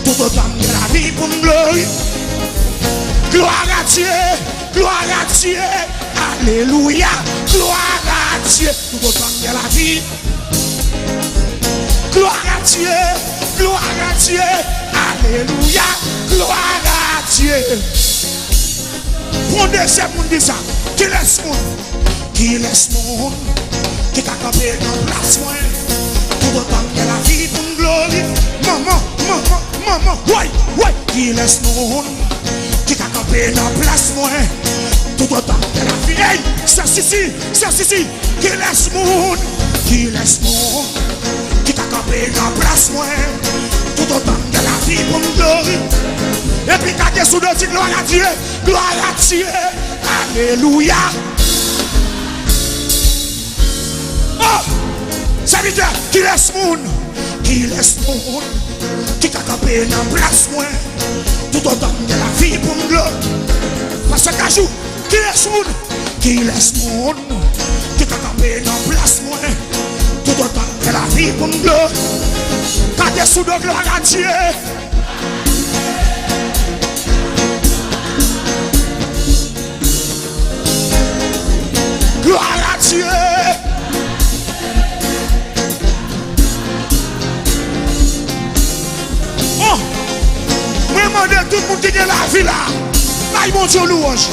Toutotan m gen lavi pou m glori. Gloire à Dieu, gloire à Dieu, alelouya, gloire à Dieu. Toutotan m gen lavi, gloire à Dieu, gloire à Dieu, alelouya, gloire à Dieu. Pran dezyèm moun di sa. Kilès moun? Kilès moun ki ka kanpe nan plas mwen? Toutotan m gen lavi pou m glori. Manman, manman, manman, woy, woy. Kilès moun ki ka kanpe nan plas mwen? Toutotan m gen lavi. Ey, sè Sisi, sè Sisi. Kilès moun? Kilès moun ki ka kanpe nan plas mwen? Toutotan m gen lavi pou m glori. Epi gade sou do, di gloire à Dieu, gloire à Dieu, alelouya. Oh! Sèvitè, kilès moun? Kilès moun ki ka kanpe nan plas mwen? Toutotan m gen lavi pou m glori. Pastè Kajou, kilès moun? Kilès moun ki ka kanpe nan plas mwen? Toutotan m gen lavi pou m glori. Gade sou do, gloire à Dieu. Gloire à Dieu. Oh! Mwen mande tout moun ki gen lavi la, bay Bondye yon louwanj.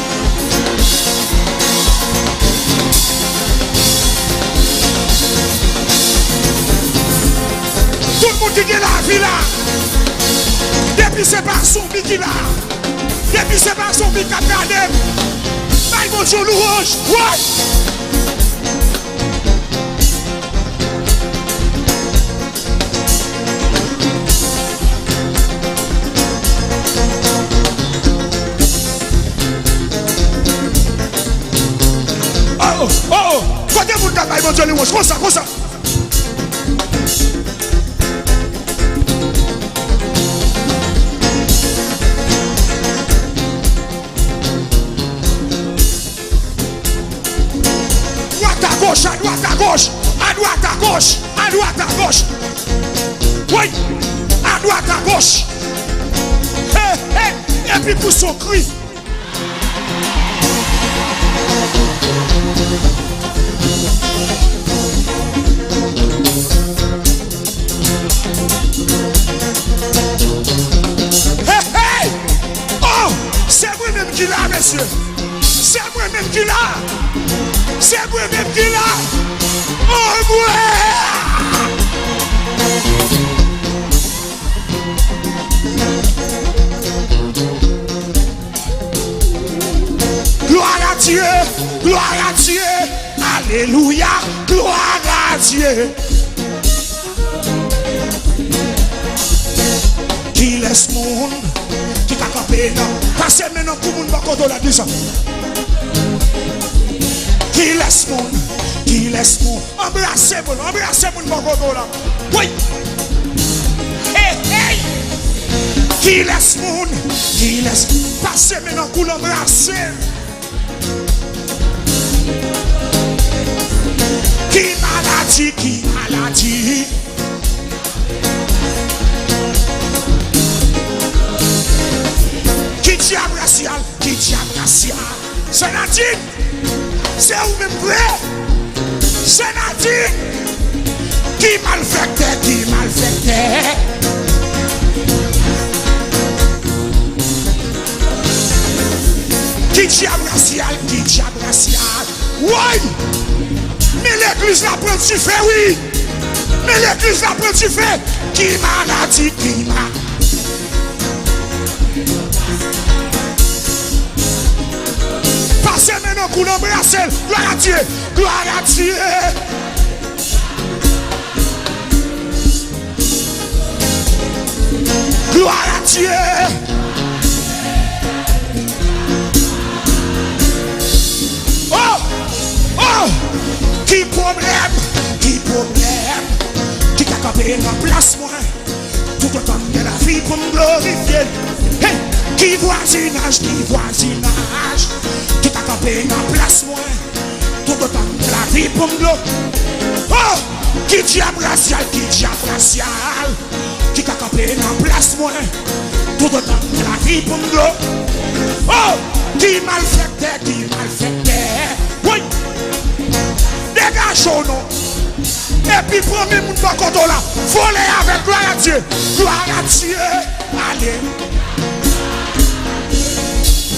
Tout moun ki gen lavi la, depi se pa zonbi ki la, depi se pa zonbi k ap gade m, bay Bondye yon louwanj. Woy! Oh, oh, oh, oh. Kote moun k ap bay Bondye louwanj konsa, konsa? Dwat a goch, a dwat a goch, a dwat a goch, a dwat a goch. Woy! A dwat a goch. Hey, hey! Epi pouse yon kri. Hey, hey! Oh! Se mwen menm ki la, mesye! Se mwen menm ki la! Se mwen menm ki la! Oh, mwen! Gloire à Dieu, gloire à Dieu, alelouya, gloire à Dieu. Kilès moun ki ka kanpe nan, pase men nan kou moun bò kote w la, di sa. Kilès moun, kilès moun, anbrase moun, anbrase moun bò kote w la. Woy! Hey, hey! Kilès moun, kilès, pase men nan kou l, anbrase l. Ki maladi, ki maladi? Ki dyab rasyal, ki dyab rasyal? Senadin, se ou menm vre? Senadin, ki malfektè, ki malfektè? Ki dyab rasyal, ki dyab rasyal? Woy! Men legliz la pran dife, wi! Men legliz la pran dife! Ki maladi, ki ma-, pase men nan kou l, anbrase l. Glwa a Dye! Glwa a Dye! Glwa a Dye! Oh! Oh! Ki pwoblèm? Ki pwoblèm? Ki ka kanpe nan plas mwen? Toutotan m gen lavi pou m glorifye l. Hey! Ki vwazinaj, ki vwazinaj ki ka kanpe nan plas mwen? Toutotan m gen lavi pou m glorifye l. Oh! Ki dyab rasyal, ki dyab rasyal ki ka kanpe nan plas mwen? Toutotan m gen lavi pou m glorifye l. Oh! Ki malfektè, ki malfektè. Woy! Degaje w non. Epi pran men moun bò kote w la. Vole avè l, glwa a Dye. Glwa a Dye. Ale.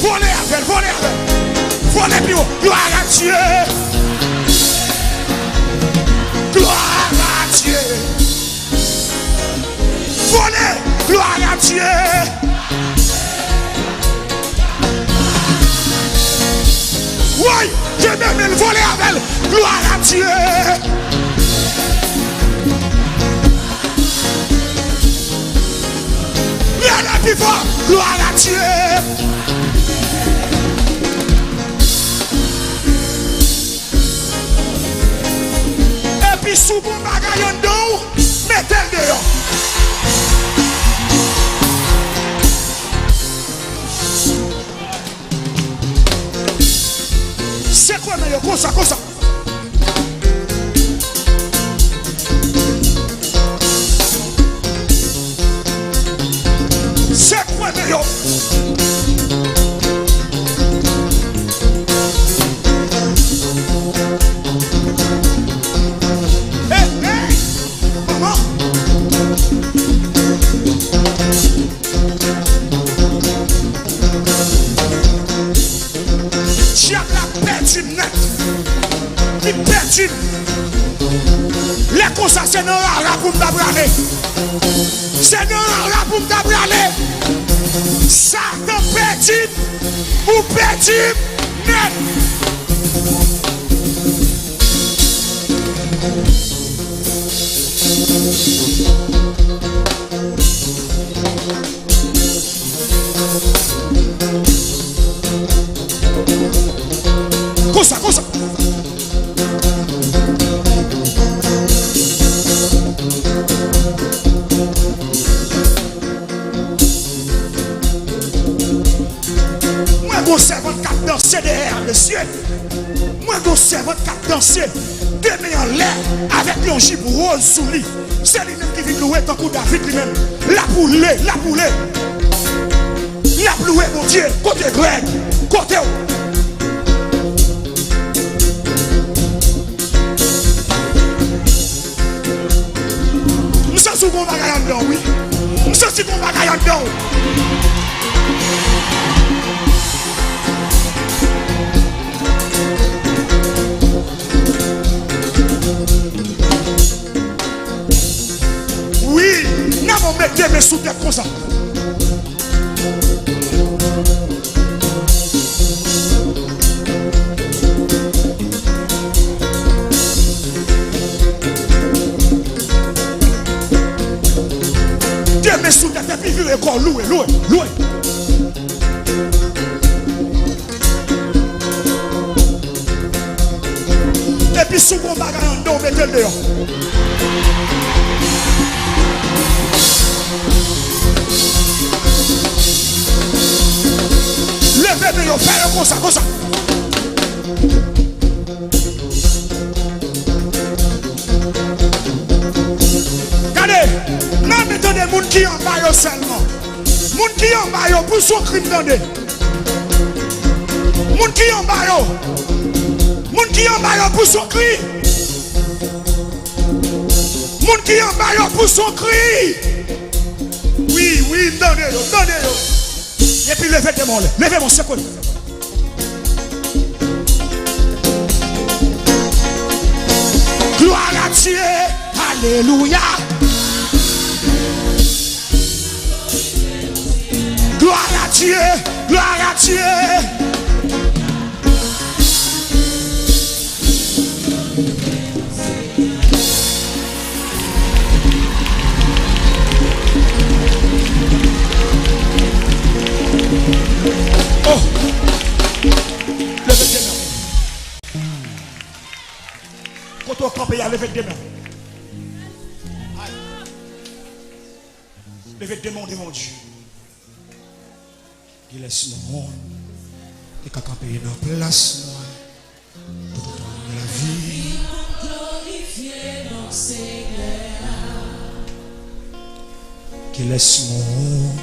Vole avè l, vole avè l. Vole pi wo. Glwa a Dye. Glwa a Dye. Vole! Glwa a Dye! Woy! Kenbe men l, vole avè l! Glwa a Dye! Rele pi fò! Glwa a Dye! Epi si w gon bagay anndan w, mete l deyò. Sekwe men yo konsa, konsa. Sekwe men yo. Hey, hey, manman. Dyab la pèdi m nèt. Li pèdi m. Lè konsa, se nan rara pou m ta prale. Se nan rara pou m ta prale. Satan pèdi m. Ou pèdi m nèt. Konsa, konsa. Mwen gon sèvant k ap danse dèyè a, mesye. Mwen gon sèvant k ap danse, de men anlè, avèk yon jip woz sou li. Se li menm ki vin louwe tankou David li menm. L ap woule, l ap woule. L ap louwe Bondye. Kote Grèg? Kote w? M santi w gon bagay anndan w, wi. M santi gon bagay anndan w. Wi, n ap mete men sou tèt konsa. Te Men sou tèt, epi vire kò w, louwe, louwe, louwe. Epi si w gon bagay anndan w, mete l deyò. Leve men yo, fè yo konsa, konsa. Gade, nan men tande moun ki anba yo sèlman. Moun ki anba yo, pous yon kri m tande. Moun ki anba yo. Moun ki anba yo, pous yon kri. Moun ki anba yo, pous yon kri. Wi, wi, m tande yo, m tande yo. Epi leve demon, leve demon, sekwe l. Gloire à Dieu, alelouya. Gloire à Dieu, gloire à Dieu. Oh! Leve de men. Kote w kanpe a, leve de men. Leve de men devan Dye. Kilès moun ki ka kanpe nan plas mwen? Toutotan lavi m ap glorifye non Senyè a. Kilès moun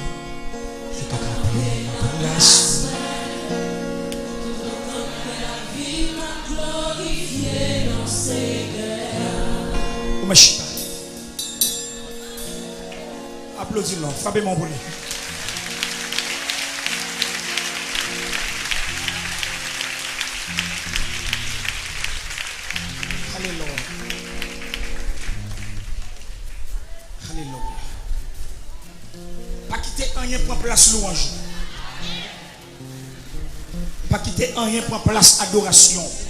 ki ka kanpe nan plas mwen? Toutotan lavi m ap glorifye non Senyè a. Ou mèt chita. Aplodi l non, frape men w pou li. Alelouya. Alelouya. Pa kite anyen pran plas lwanj ou. Pa kite anyen pran plas adorasyon ou.